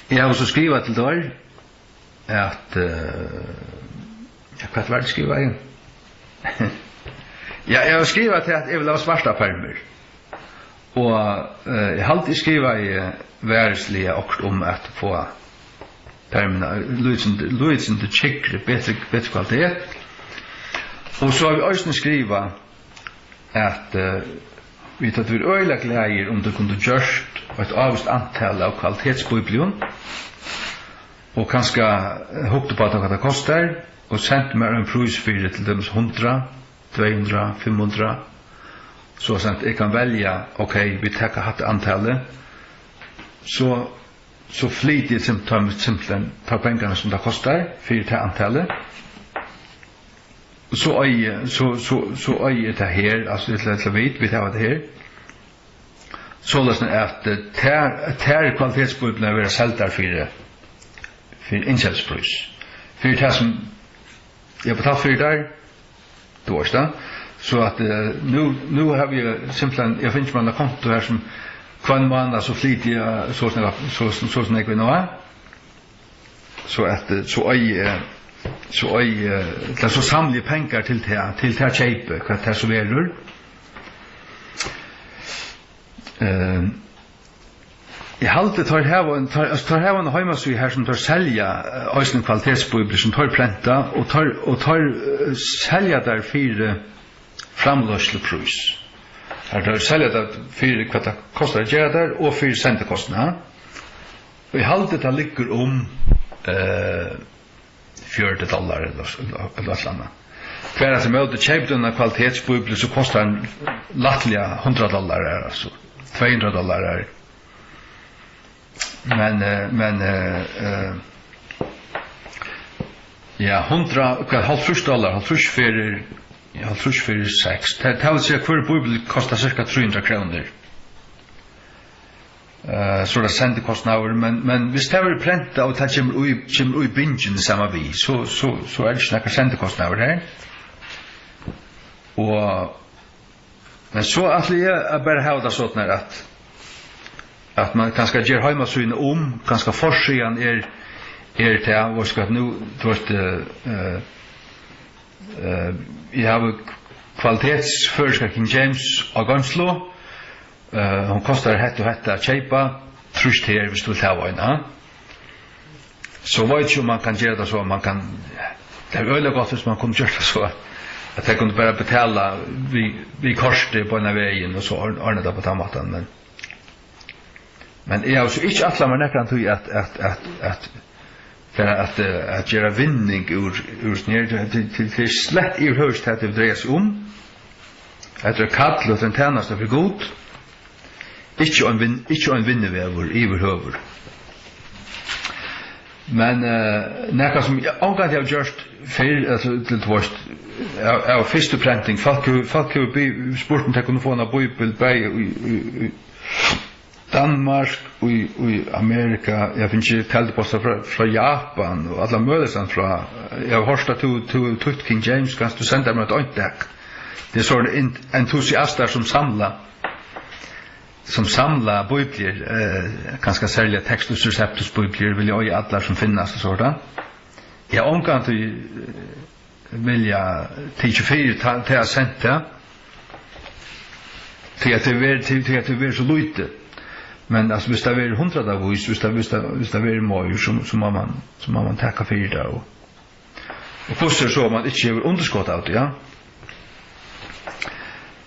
Eg havi so skrivað til teir, at, eh, ja, hvat var tað, skrivaði eg? Ja, eg havi skrivað til, at eg vil hava svartar permar. Og, eh, eg haldi, eg skrivaði varisliga okkurt um at fáa permarnar lítið sindur, lítið sindur tjúkkri, betri, betri kvalitet. Og so havi eg eisini skrivað, at, eh, vit høvdu verið øgiliga glaðir, um tú kundi gjørt eitt ávíst antal av kvalitetsbíblium, og kanska, eh, hugt upp á tað, hvat tað kostar, og sent mær ein prís fyri til dømis hundrað, tvey hundrað, fimm hundrað, so at eg kann velja, ok, vit taka hatta antalið, so, so flyti eg sim-, tá, simpelthen teir pengarnar, sum tað kostar fyri tað antalið. So eigi, so, so, so eigi eg tað her, altso, ella, ella vit, vit hava tað her. Soleiðis at, eh, tær, tær kvalitetsbíbliurnar verða seldar fyri, fyri innkeypsprís. Fyri tað sum eg havi betalt fyri tær, tú veitst tað. So at, eh, nú, nú havi eg simpelthen, eg havi fingið mær eina kontu her, sum hvønn mánað, so flyti eg, eh, so snakka, so, so, so snakka vit nú, eh? So at, eh, so eigi eg, so eigi eg, ella so samli eg pengar til tað, til tað keypið, hvat tað so verður. Eh, eg haldi, teir hava ein, teir, altso, teir hava eina heimasíðu her, sum teir selja, eh, eisini kvalitetsbíbliur, sum teir prenta, og teir, og teir, eh, selja tær fyri framleiðsluprís. Har teir selja tað fyri, hvat tað kostar at gera tær, og fyri sendikostnað. Og eg haldi, tað liggur um, eh, fjøruti dollarar ella, ella, ella eitt ella annað. Tvørturímóti, keypir tú eina kvalitetsbíbliu, so kostar hon lættliga hundrað dollarar, altso tvey hundrað dollarar. Men, eh, men, eh, eh, ja, hundrað, hvat, hálvtrýss dollarar, hálvtrýss ferðir, ja, hálvtrýss ferðir seks. Tað, tað vil siga, hvør bíbliur kostar sirka trý hundrað krónur. Eh, so er tað sendikostnaður, men, men viss tað verður prentað og tað kemur í, kemur í bingin saman við, so, so, so er tað ikki nakar sendikostnaður her. Og, men so ætli eg at bara hava tað soleiðis at, at mann kanska ger heimasíðuna um, kanska forsíðan er, er tað, og skal nú, tú veitst, eh, eh, eh, eg havi kvalitetsføroyska King James á goymslu. Eh, hon kostar hetta og hetta at keypa, trýst her, viss tú vilt hava eina. So veit eg ikki, um mann kann gera tað so, at mann kann, tað er øgiliga gott, viss mann kundi gjørt tað so, at tey kundu bara betala við, við korti beinan vegin, og so ord-, ordna tað á tann mátan, men, men eg havi so ikki ætlað mær nakrantíð at, at, at, at fara at, eh, at gera vinning úr, úr hesum her. Tað, tað, tað, tað er slett yvirhøvur ikki tað, tað dreiar seg um. Hetta er kall, og hetta er ein tænasta fyri Gud. Ikki ein vin-, ikki ein vinnuvegur yvirhøvur. Men, eh, nakað sum eg ongantíð havi gjørt fyrr, altso, til, tú veitst, av, av fyrstu prenting, fólk hevur, fólk hevur bi-, spurt, um tey kunnu fáa eina bíbel, bæði í, í, í, Danmark, í, í Amerika, eg havi fingið teldupostar frá, frá Japan og allar møguligar frá. Eg havi hoyrt at tú, tú hevur týtt King James, kanst tú senda mær eitt eintak? Tað er sovorðnir en-, entusiastar sum samla, sum samla bíbliur, eh, kanska serliga Textus Receptus bíbliur, vilja eiga allar sum finnast og sovorðið. Eg havi ongantíð, eh, vilja tikið fyri ta-, tað at sent tað, tí at tað verður, tí, tí at tað verður so lítið. Men, altso, viss tað verður hundraðavís, viss tað, viss tað, viss tað verður meir, so, so má man, so má man taka fyri tað, og, og hvussu er so, um man ikki hevur undirskot av tí, ja?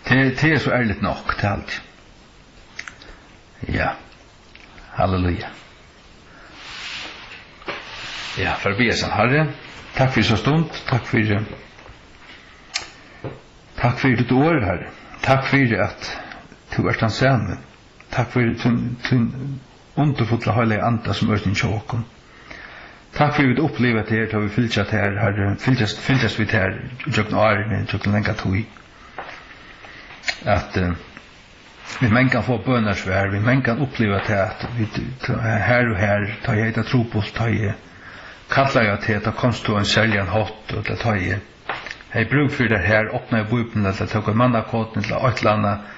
Tað, tað er so ærligt nokk, tað haldi eg. Ja. Halleluja. Ja, far at biðja seg, Harri. Takk fyri so stund. Takk fyri, takk fyri títt orð, Harri. Takk fyri at tú ert tann sami. Takk fyri tín, tín undurfulla heilaga anda sum er hjá okkum. Takk fyri at vit uppliva teg her, tá vit fylgja tær, Harri, fylgjast, fylgjast við tær gjøgnum árini, gjøgnum langa tíð. At, eh, vit mangan fáa bønarsvar, vit mangan uppliva tað, at vit, her og her, tá eg hevði tað trupult, tá eg kallaði á teg, tá komst tú á ein serligan hátt, ella tá eg hevði brúk fyri tær her, opnaði Bíbliuna, ella tók ein mannakorn, ella eitt ella annað.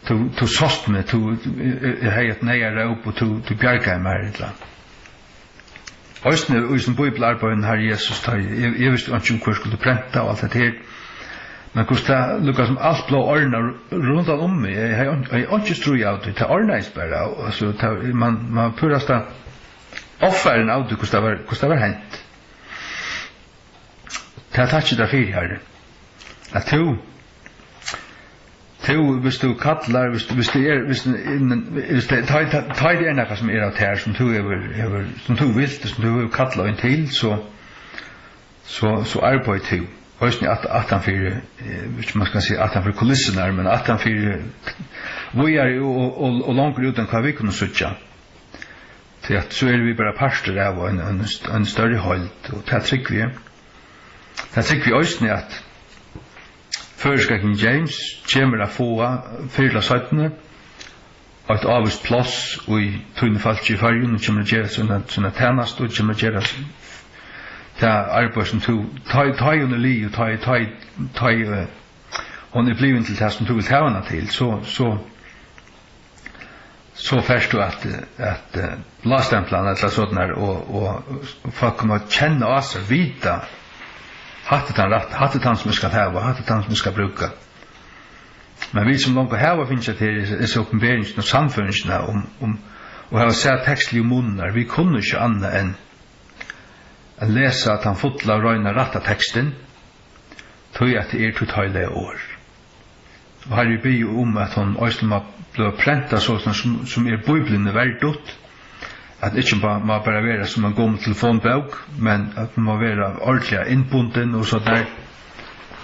Tú, tú sást meg, tú, eg, eg, eg hevði eitt neyðaróp, og tú, tú bjargaði mær, ella. Eisini í sum bíbliuarbeiðinum, Harri Jesus, tá eg, eg, eg visti einki um, hvør skuldi prenta og alt hetta her. Men hvussu tað, líka sum alt bleiv ordnað rundan um meg, eg hevði ein-, eg hevði einki stríð av tí, tað ordnaðist bara, og, altso, tað, man, man púrasta ovfarin av tí, hvussu tað var, hvussu tað var hent. Tað takki eg tær fyri, Harri. At tú, tú, viss tú kallar, viss, viss tú er, viss, viss tað, tá, tá, tá tað er nakað sum er av tær, sum tú hevur, hevur, sum tú vilt, sum tú hevur kallað ein til, so, so, so arbeiðir tú. Eisini at-, aftan fyri, eh, hvis man skal siga aftan fyri kulissurnar, men aftan fyri, víðari og, og, og longur út enn hvat vit kunnu síggja. Tí at so eru vit bara partur av ein, ein, ein størri heild, og tað trúgvi eg. Tað trúgvi eg eisini, at føroyska King James kemur at fáa fyrr ella seinni eitt ávíst pláss í tínum fólki í Føroyum, og kemur at gera sína, sína tænastu, og kemur at gera tað arbeiði, sum tú, tá, tá ið hon er liðug, tá, tá, tá, eh, hon er blivin til tað, sum tú vilt hava hana til, so, so, so fert tú at, at, eh, blástempla hana ella sovorðið, og, og fólk koma at kenna á sær, vita, hatta er tann rætt, hatta er tann, sum eg skal hava, hatta er tann, sum eg skal brúka. Men vit, sum longu hava fingið til hesa opinberingina og sannføringina um, um, og hava sæð tekstligu munirnar, vit kunnu ikki annað enn at lesa tann fulla, reina, rætta tekstin, tí at tað er títt heilaga orð. Og Harri, vit biðja um, at hon eisini má blíva prentað soleiðis, sum, sum er Bíbliuni verdigt, at ikki má, má bara vera sum ein gomul telefonbók, men at hon má vera ordiliga innbundin og so tað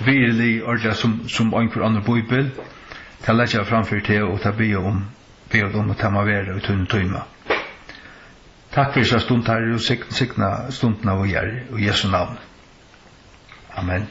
virðiliga ordiliga sum, sum einhvør annar bíbel. Tað leggja vit fram fyri teg, og tað biðja um, biðja um, at tað má vera í tínum tíma. Takk fyri hesa stund, Harri, og sign-, signa stundina víðari, í Jesu navni. Amen.